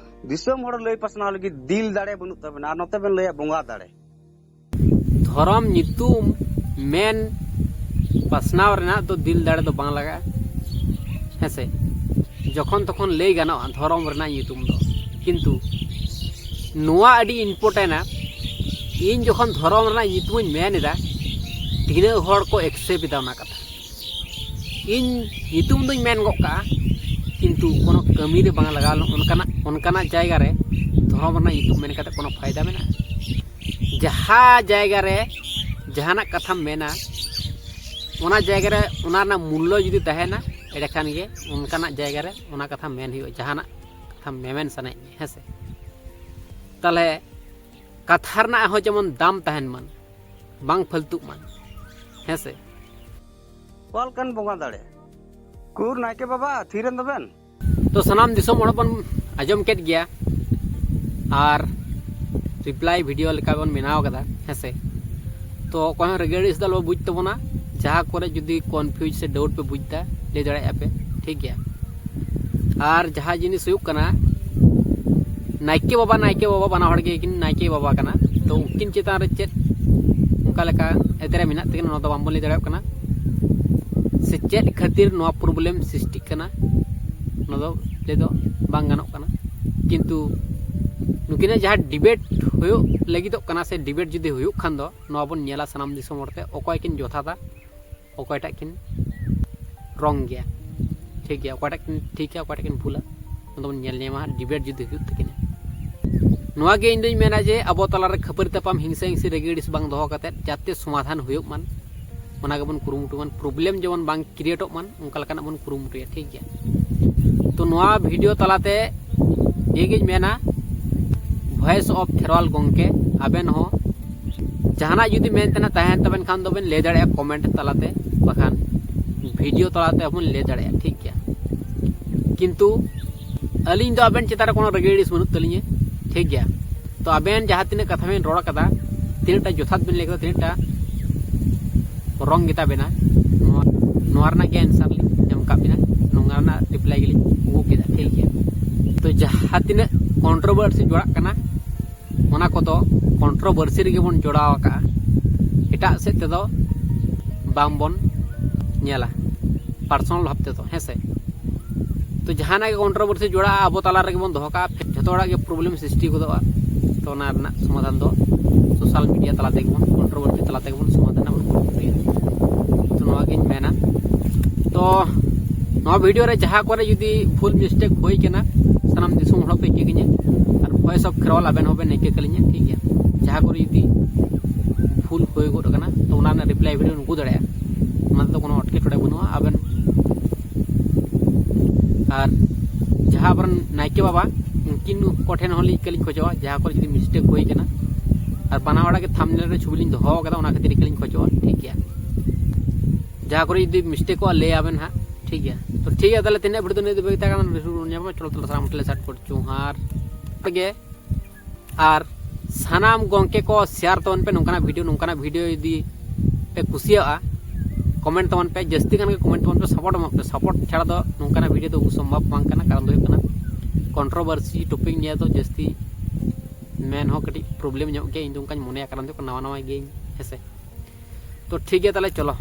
ᱫᱤᱥᱚᱢ ᱦᱚᱲ ᱞᱟᱹᱭ ᱯᱟᱥᱱᱟᱣ ᱞᱟᱹᱜᱤᱫ ᱫᱤᱞ ᱫᱟᱲᱮ ᱵᱟᱹᱱᱩᱜ ᱛᱟᱵᱮᱱᱟ, ᱟᱨ ᱱᱚᱛᱮ ᱵᱮᱱ ᱞᱟᱹᱭᱟ ᱵᱚᱸᱜᱟ ᱫᱟᱲᱮ᱾ ᱫᱷᱚᱨᱚᱢ ᱧᱩᱛᱩᱢ ᱢᱮᱱ ᱯᱟᱥᱱᱟᱣ ᱨᱮᱱᱟᱜ ᱫᱚ ᱫᱤᱞ ᱫᱟᱲᱮ ᱫᱚ ᱵᱟᱝ ᱞᱟᱜᱟᱜᱼᱟ, ᱦᱮᱸᱥᱮ? ᱡᱚᱠᱷᱚᱱ ᱛᱚᱠᱷᱚᱱ ᱞᱟᱹᱭ ᱜᱟᱱᱚᱜᱼᱟ ᱫᱷᱚᱨᱚᱢ ᱨᱮᱱᱟᱜ ᱧᱩᱛᱩᱢ ᱫᱚ, ᱠᱤᱱᱛᱩ ᱱᱚᱣᱟ ᱟᱹᱰᱤ ᱤᱢᱯᱚᱨᱴᱮᱱᱴᱼᱟ᱾ ᱤᱧ ᱡᱚᱠᱷᱚᱱ ᱫᱷᱚᱨᱚᱢ ᱨᱮᱱᱟᱜ ᱧᱩᱛᱩᱢᱤᱧ ᱢᱮᱱ ᱮᱫᱟ, ᱛᱤᱱᱟᱹᱜ ᱦᱚᱲ ᱠᱚ ᱮᱠᱥᱮᱯᱴ ᱮᱫᱟ ᱚᱱᱟ ᱠᱟᱛᱷᱟ? ᱤᱧ ᱧᱩᱛᱩᱢ ᱫᱚᱧ ᱢᱮᱱ ᱜᱚᱫ ᱠᱟᱜᱼᱟ, ᱠᱤᱱᱛᱩ ᱧᱩᱛᱩᱢ ᱠᱳᱱᱳ ᱠᱟᱹᱢᱤ ᱨᱮ ᱵᱟᱝ ᱞᱟᱜᱟᱣ ᱞᱮᱱ ᱚᱱᱠᱟᱱᱟᱜ ᱚᱱᱠᱟᱱᱟᱜ ᱡᱟᱭᱜᱟ ᱨᱮ ᱫᱷᱚᱨᱚᱢ ᱨᱮᱱᱟᱜ ᱧᱩᱛᱩᱢ ᱢᱮᱱ ᱠᱟᱛᱮ ᱠᱳᱱᱳ ᱯᱷᱟᱭᱫᱟ ᱢᱮᱱᱟᱜᱼᱟ? ᱡᱟᱦᱟᱸ ᱡᱟᱭᱜᱟ ᱨᱮ ᱡᱟᱦᱟᱱᱟᱜ ᱠᱟᱛᱷᱟᱢ ᱢᱮᱱᱟ, ᱚᱱᱟ ᱡᱟᱭᱜᱟ ᱨᱮ ᱚᱱᱟ ᱨᱮᱱᱟᱜ ᱢᱩᱞᱞᱚ ᱡᱩᱫᱤ ᱛᱟᱦᱮᱱᱟ, ᱮᱸᱰᱮᱠᱷᱟᱱ ᱜᱮ ᱚᱱᱠᱟᱱᱟᱜ ᱡᱟᱭᱜᱟ ᱨᱮ ᱚᱱᱟ ᱠᱟᱛᱷᱟ ᱢᱮᱱ ᱦᱩᱭᱩᱜᱼᱟ, ᱡᱟᱦᱟᱱᱟᱜ ᱠᱟᱛᱷᱟ ᱢᱮᱢᱮᱱ ᱥᱟᱱᱟᱭᱮᱫ ᱢᱮᱭᱟ, ᱦᱮᱸ ᱥᱮ? ᱛᱟᱦᱚᱞᱮ ᱠᱟᱛᱷᱟ ᱨᱮᱱᱟᱜ ᱦᱚᱸ ᱡᱮᱢᱚᱱ ᱫᱟᱢ ᱛᱟᱦᱮᱱ ᱢᱟ, ᱵᱟᱝ ᱯᱷᱟᱹᱞᱛᱩᱜ ᱢᱟ, ᱦᱮᱸ ᱥᱮ? ᱚᱞ ᱠᱟᱱ ᱵᱚᱸᱜᱟ ᱫᱟᱲᱮ᱾ ᱠᱩᱨ ᱱᱟᱭᱠᱮ ᱵᱟᱵᱟ, ᱛᱷᱤᱨᱮᱱ ᱫᱚᱵᱮᱱ? ᱛᱚ ᱥᱟᱱᱟᱢ ᱫᱤᱥᱚᱢ ᱦᱚᱲ ᱵᱚᱱ ᱟᱸᱡᱚᱢ ᱠᱮᱫ ᱜᱮᱭᱟ, ᱟᱨ ᱨᱤᱯᱞᱟᱭ ᱵᱷᱤᱰᱤᱭᱳ ᱞᱮᱠᱟ ᱵᱚᱱ ᱵᱮᱱᱟᱣ ᱠᱟᱫᱟ, ᱦᱮᱸ ᱥᱮ? ᱛᱚ ᱚᱠᱚᱭ ᱦᱚᱸ ᱨᱟᱹᱜᱤ ᱟᱹᱲᱤᱥ ᱫᱚ ᱟᱞᱚ ᱵᱩᱡᱽ ᱛᱟᱵᱚᱱᱟ᱾ ᱡᱟᱦᱟᱸ ᱠᱚᱨᱮ ᱡᱩᱫᱤ ᱠᱚᱱᱯᱷᱤᱭᱩᱡᱽ ᱥᱮ ᱰᱟᱣᱩᱴ ᱯᱮ ᱵᱩᱡᱽ ᱮᱫᱟ, ᱞᱟᱹᱭ ᱫᱟᱲᱮᱭᱟᱜᱼᱟ ᱯᱮ, ᱴᱷᱤᱠ ᱜᱮᱭᱟ? ᱟᱨ ᱡᱟᱦᱟᱸ ᱡᱤᱱᱤᱥ ᱦᱩᱭᱩᱜ ᱠᱟᱱᱟ, ᱱᱟᱭᱠᱮ ᱵᱟᱵᱟ, ᱱᱟᱭᱠᱮ ᱵᱟᱵᱟ ᱵᱟᱱᱟ ᱦᱚᱲ ᱜᱮ ᱠᱤᱱ ᱱᱟᱭᱠᱮ ᱵᱟᱵᱟ ᱠᱟᱱᱟ, ᱛᱚ ᱩᱱᱠᱤᱱ ᱪᱮᱛᱟᱱ ᱨᱮ ᱪᱮᱫ ᱚᱱᱠᱟ ᱞᱮᱠᱟ ᱮᱛᱨᱮ ᱢᱮᱱᱟᱜ ᱛᱟᱹᱠᱤᱱᱟ, ᱚᱱᱟ ᱫᱚ ᱵᱟᱝᱵᱚᱱ ᱞᱟᱹᱭ ᱫᱟᱲᱮᱭᱟᱜ ᱠᱟᱱᱟ᱾ ᱥᱮ ᱪᱮᱫ ᱠᱷᱟᱹᱛᱤᱨ ᱱᱚᱣᱟ ᱯᱨᱚᱵᱞᱮᱢ ᱥᱨᱤᱥᱴᱤᱜ ᱠᱟᱱᱟ, ᱚᱱᱟ ᱫᱚ ᱞᱟᱹᱭ ᱫᱚ ᱵᱟᱝ ᱜᱟᱱᱚᱜ ᱠᱟᱱᱟ᱾ ᱠᱤᱱᱛᱩ ᱱᱩᱠᱤᱱᱟᱜ ᱡᱟᱦᱟᱸ ᱰᱤᱵᱮᱴ ᱦᱩᱭᱩᱜ ᱞᱟᱹᱜᱤᱫᱚᱜ ᱠᱟᱱᱟ, ᱥᱮ ᱰᱤᱵᱮᱴ ᱡᱩᱫᱤ ᱦᱩᱭᱩᱜ ᱠᱷᱟᱱ ᱫᱚ, ᱱᱚᱣᱟ ᱵᱚᱱ ᱧᱮᱞᱟ ᱥᱟᱱᱟᱢ ᱫᱤᱥᱚᱢ ᱦᱚᱲᱛᱮ, ᱚᱠᱚᱭ ᱠᱤᱱ ᱡᱚᱛᱷᱟᱛᱟ, ᱚᱠᱚᱭᱴᱟᱜ ᱠᱤᱱ ᱨᱚᱝ ᱜᱮᱭᱟ, ᱴᱷᱤᱠ ᱜᱮᱭᱟ, ᱚᱠᱚᱭᱴᱟᱜ ᱠᱤᱱ ᱴᱷᱤᱠᱟ, ᱚᱠᱚᱭᱴᱟᱜ ᱠᱤᱱ ᱵᱷᱩᱞᱟ, ᱚᱱᱟ ᱫᱚᱵᱚᱱ ᱧᱮᱞ ᱧᱟᱢᱟ ᱦᱟᱸᱜ, ᱰᱤᱵᱮᱴ ᱡᱩᱫᱤ ᱦᱩᱭᱩᱜ ᱛᱟᱹᱠᱤᱱᱟ᱾ ᱱᱚᱣᱟ ᱜᱮ ᱤᱧ ᱫᱩᱧ ᱢᱮᱱᱟ ᱡᱮ ᱟᱵᱚ ᱛᱟᱞᱟᱨᱮ ᱠᱷᱟᱹᱯᱟᱹᱨᱤ ᱛᱟᱯᱟᱢ, ᱦᱤᱝᱥᱟᱹ ᱦᱤᱝᱥᱤ, ᱨᱟᱹᱜᱤ ᱟᱹᱲᱤᱥ ᱵᱟᱝ ᱫᱚᱦᱚ ᱠᱟᱛᱮᱫ ᱡᱟᱛᱮ ᱥᱚᱢᱟᱫᱷᱟᱱ ᱦᱩᱭᱩᱜ ᱢᱟᱱ, ᱚᱱᱟ ᱜᱮᱵᱚᱱ ᱠᱩᱨᱩᱢᱩᱴᱩ ᱢᱟᱱ, ᱯᱨᱚᱵᱞᱮᱢ ᱡᱮᱢᱚᱱ ᱵᱟᱝ ᱠᱨᱤᱭᱮᱴᱚᱜ ᱢᱟᱱ, ᱚᱱᱠᱟ ᱞᱮᱠᱟᱱᱟᱜ ᱵᱚᱱ ᱠᱩᱨᱩᱢᱩᱴᱩᱭᱟ, ᱴᱷᱤᱠ ᱜᱮᱭᱟ? ᱛᱚ ᱱᱚᱣᱟ ᱵᱷᱤᱰᱤᱭᱳ ᱛᱟᱞᱟᱛᱮ ᱱᱤᱭᱟᱹᱜᱤᱧ ᱢᱮᱱᱟ, ᱵᱷᱚᱭᱮᱥ ᱚᱯᱷ ᱠᱷᱮᱨᱣᱟᱞ ᱜᱚᱢᱠᱮ, ᱟᱵᱮᱱ ᱦᱚᱸ ᱡᱟᱦᱟᱱᱟᱜ ᱡᱩᱫᱤ ᱢᱮᱱ ᱛᱮᱱᱟᱜ ᱛᱟᱦᱮᱱ ᱛᱟᱵᱮᱱ ᱠᱷᱟᱱ ᱫᱚᱵᱮᱱ ᱞᱟᱹᱭ ᱫᱟᱲᱮᱭᱟᱜᱼᱟ ᱠᱚᱢᱮᱱᱴ ᱛᱟᱞᱟᱛᱮ, ᱵᱟᱠᱷᱟᱱ ᱵᱷᱤᱰᱤᱭᱳ ᱛᱟᱞᱟᱛᱮ ᱦᱚᱸᱵᱚᱱ ᱞᱟᱹᱭ ᱫᱟᱲᱮᱭᱟᱜᱼᱟ, ᱴᱷᱤᱠ ᱜᱮᱭᱟ? ᱠᱤᱱᱛᱩ ᱟᱹᱞᱤᱧ ᱫᱚ ᱟᱵᱮᱱ ᱪᱮᱛᱟᱱ ᱨᱮ ᱠᱳᱱᱳ ᱨᱟᱹᱜᱤ ᱟᱹᱲᱤᱥ ᱵᱟᱹᱱᱩᱜ ᱛᱟᱹᱞᱤᱧᱟ, ᱴᱷᱤᱠ ᱜᱮᱭᱟ? ᱛᱚ ᱟᱵᱮᱱ ᱡᱟᱦᱟᱸ ᱛᱤᱱᱟᱹᱜ ᱠᱟᱛᱷᱟ ᱵᱮᱱ ᱨᱚᱲ ᱠᱟᱫᱟ, ᱛᱤᱱᱟᱹᱜ ᱴᱟ ᱡᱚᱛᱷᱟᱛ ᱵᱮᱱ ᱞᱟᱹᱭ ᱠᱟᱫᱟ, ᱛᱤᱱᱟᱹᱜ ᱴᱟ ᱨᱚᱝ ᱜᱮᱛᱟ ᱵᱮᱱᱟ, ᱱᱚᱣᱟ, ᱱᱚᱣᱟ ᱨᱮᱱᱟᱜ ᱜᱮ ᱟᱱᱥᱟᱨ ᱞᱤᱧ ᱮᱢ ᱠᱟᱜ ᱵᱮᱱᱟ, ᱱᱚᱣᱟ ᱨᱮᱱᱟᱜ ᱨᱤᱯᱞᱟᱭ ᱜᱮᱞᱤᱧ ᱟᱹᱜᱩ ᱠᱮᱫᱟ, ᱴᱷᱤᱠ ᱜᱮᱭᱟ? ᱛᱚ ᱡᱟᱦᱟᱸ ᱛᱤᱱᱟᱹᱜ ᱠᱚᱱᱴᱨᱳᱵᱷᱟᱨᱥᱤ ᱡᱚᱲᱟᱜ ᱠᱟᱱᱟ, ᱚᱱᱟ ᱠᱚᱫᱚ ᱠᱚᱱᱴᱨᱳᱵᱷᱟᱨᱥᱤ ᱨᱮᱜᱮ ᱵᱚᱱ ᱡᱚᱲᱟᱣ ᱟᱠᱟᱜᱼᱟ, ᱮᱴᱟᱜ ᱥᱮᱫ ᱛᱮᱫᱚ ᱵᱟᱝ ᱵᱚᱱ ᱧᱮᱞᱟ ᱯᱟᱨᱥᱚᱱᱟᱞ ᱵᱷᱟᱵ ᱛᱮᱫᱚ, ᱦᱮᱸ ᱥᱮ? ᱛᱚ ᱡᱟᱦᱟᱱᱟᱜ ᱜᱮ ᱠᱚᱱᱴᱨᱳᱵᱷᱟᱨᱥᱤ ᱡᱚᱲᱟᱜᱼᱟ, ᱟᱵᱚ ᱛᱟᱞᱟ ᱨᱮᱜᱮ ᱵᱚᱱ ᱫᱚᱦᱚ ᱠᱟᱜᱼᱟ, ᱡᱷᱚᱛᱚ ᱦᱚᱲᱟᱜ ᱜᱮ ᱯᱨᱚᱵᱞᱮᱢ ᱥᱨᱤᱥᱴᱤ ᱜᱚᱫᱚᱜᱼᱟ᱾ ᱛᱚ ᱚᱱᱟ ᱨᱮᱱᱟᱜ ᱥᱚᱢᱟᱫᱷᱟᱱ ᱫᱚ ᱥᱳᱥᱟᱞ ᱢᱤᱰᱤᱭᱟ ᱛᱟᱞᱟ ᱛᱮᱜᱮ ᱵᱚᱱ, ᱠᱚᱱᱴᱨᱳᱵᱷᱟᱨᱥᱤ ᱛᱟᱞᱟ ᱛᱮᱜᱮ ᱵᱚᱱ ᱥᱚᱢᱟᱫᱷᱟᱱᱟ, ᱵᱚᱱ ᱠᱩᱨᱩᱢᱩᱴᱩᱭᱟ᱾ ᱛᱚ ᱱᱚᱣᱟᱜᱤᱧ ᱢᱮᱱᱟ᱾ ᱛᱚ ᱱᱚᱣᱟ ᱵᱷᱤᱰᱤᱭᱳ ᱨᱮ ᱡᱟᱦᱟᱸ ᱠᱚᱨᱮ ᱡᱩᱫᱤ ᱵᱷᱩᱞ ᱢᱤᱥᱴᱮᱠ ᱦᱩᱭ ᱠᱟᱱᱟ, ᱥᱟᱱᱟᱢ ᱫᱤᱥᱚᱢ ᱦᱚᱲ ᱯᱮ ᱤᱠᱟᱹ ᱠᱤᱧᱟ, ᱟᱨ ᱵᱷᱚᱭᱮᱥ ᱚᱯᱷ ᱠᱷᱮᱨᱣᱟᱞ ᱟᱵᱮᱱ ᱦᱚᱸᱵᱮᱱ ᱤᱠᱟᱹ ᱠᱟᱹᱞᱤᱧᱟ, ᱴᱷᱤᱠ ᱜᱮᱭᱟ᱾ ᱡᱟᱦᱟᱸ ᱠᱚᱨᱮ ᱡᱩᱫᱤ ᱵᱷᱩᱞ ᱦᱩᱭ ᱜᱚᱫ ᱠᱟᱱᱟ, ᱛᱚ ᱚᱱᱟ ᱨᱮᱱᱟᱜ ᱨᱤᱯᱞᱟᱭ ᱵᱷᱤᱰᱤᱭᱳ ᱩᱱᱠᱩ ᱫᱟᱲᱮᱭᱟᱜᱼᱟ, ᱚᱱᱟ ᱛᱮᱫᱚ ᱠᱳᱱᱳ ᱮᱴᱠᱮᱴᱚᱬᱮ ᱵᱟᱹᱱᱩᱜᱼᱟ᱾ ᱟᱵᱮᱱ ᱟᱨ ᱡᱟᱦᱟᱸ ᱟᱵᱚᱨᱮᱱ ᱱᱟᱭᱠᱮ ᱵᱟᱵᱟ, ᱩᱱᱠᱤᱱ ᱠᱚᱴᱷᱮᱱ ᱦᱚᱸ ᱞᱤᱧ ᱤᱠᱟᱹ ᱞᱤᱧ ᱠᱷᱚᱡᱚᱜᱼᱟ, ᱡᱟᱦᱟᱸ ᱠᱚᱨᱮ ᱡᱩᱫᱤ ᱢᱤᱥᱴᱮᱠ ᱦᱩᱭ ᱠᱟᱱᱟ, ᱟᱨ ᱵᱟᱱᱟ ᱦᱚᱲᱟᱜ ᱜᱮ ᱛᱷᱟᱢᱵᱱᱮᱞ ᱨᱮ ᱪᱷᱚᱵᱤ ᱞᱤᱧ ᱫᱚᱦᱚ ᱠᱟᱫᱟ, ᱚᱱᱟ ᱠᱷᱟᱹᱛᱤᱨ ᱤᱠᱟᱹ ᱞᱤᱧ ᱠᱷᱚᱡᱚᱜᱼᱟ, ᱴᱷᱤᱠ ᱜᱮᱭᱟ᱾ ᱡᱟᱦᱟᱸ ᱠᱚᱨᱮ ᱡᱩᱫᱤ ᱢᱤᱥᱴᱮᱠᱚᱜᱼᱟ, ᱞᱟᱹᱭ ᱟᱵᱮᱱ ᱦᱟᱸᱜ, ᱴᱷᱤᱠ ᱜᱮᱭᱟ᱾ ᱛᱚ ᱴᱷᱤᱠ ᱜᱮᱭᱟ, ᱛᱟᱦᱚᱞᱮ ᱛᱮᱦᱮᱧᱟᱜ ᱵᱷᱤᱰᱤᱭᱳ ᱫᱚ ᱱᱤᱭᱟᱹ ᱫᱷᱟᱹᱵᱤᱡ ᱛᱟᱦᱮᱸ ᱠᱟᱱᱟ᱾ ᱧᱟᱯᱟᱢᱟ, ᱪᱚᱞᱚ ᱛᱟᱦᱚᱞᱮ ᱥᱟᱱᱟᱢ ᱦᱚᱲ ᱴᱷᱮᱱ ᱞᱮ ᱥᱟᱴ ᱠᱚ ᱡᱚᱦᱟᱨ ᱜᱮ᱾ ᱟᱨ ᱥᱟᱱᱟᱢ ᱜᱚᱝᱠᱮ ᱠᱚ ᱥᱮᱭᱟᱨ ᱛᱟᱵᱚᱱ ᱯᱮ ᱱᱚᱝᱠᱟᱱᱟᱜ ᱵᱷᱤᱰᱤᱭᱳ, ᱱᱚᱝᱠᱟᱱᱟᱜ ᱵᱷᱤᱰᱤᱭᱳ ᱡᱩᱫᱤ ᱯᱮ ᱠᱩᱥᱤᱭᱟᱜᱼᱟ, ᱠᱚᱢᱮᱱᱴ ᱛᱟᱵᱚᱱ ᱯᱮ, ᱡᱟᱹᱥᱛᱤ ᱜᱟᱱ ᱜᱮ ᱠᱚᱢᱮᱱᱴ ᱛᱟᱵᱚᱱ ᱯᱮ, ᱥᱟᱯᱳᱨᱴ ᱮᱢᱚᱜ ᱯᱮ᱾ ᱥᱟᱯᱳᱨᱴ ᱪᱷᱟᱲᱟ ᱫᱚ ᱱᱚᱝᱠᱟᱱᱟᱜ ᱵᱷᱤᱰᱤᱭᱳ ᱫᱚ ᱟᱹᱜᱩ ᱥᱚᱢᱵᱷᱚᱵ ᱵᱟᱝ ᱠᱟᱱᱟ, ᱠᱟᱨᱚᱱ ᱫᱚ ᱦᱩᱭᱩᱜ ᱠᱟᱱᱟ ᱠᱚᱱᱴᱨᱳᱵᱷᱟᱨᱥᱤ ᱴᱚᱯᱤᱠ ᱱᱤᱭᱮ ᱫᱚ ᱡᱟᱹᱥᱛᱤ ᱢᱮᱱ ᱦᱚᱸ ᱠᱟᱹᱴᱤᱡ ᱯᱨᱚᱵᱞᱮᱢ ᱧᱚᱜ ᱜᱮᱭᱟ, ᱤᱧ ᱫᱚ ᱚᱱᱠᱟᱧ ᱢᱚᱱᱮᱭᱟ, ᱠᱟᱨᱚᱱ ᱫᱚ ᱦᱩᱭᱩᱜ ᱠᱟᱱᱟ ᱱᱟᱣᱟ ᱱᱟᱣᱟ ᱜᱮᱭᱟᱹᱧ, ᱦᱮᱸᱥᱮ᱾ ᱛᱚ ᱴᱷᱤᱠ ᱜᱮᱭᱟ, ᱛᱟᱦᱚᱞᱮ ᱪᱚᱞᱚ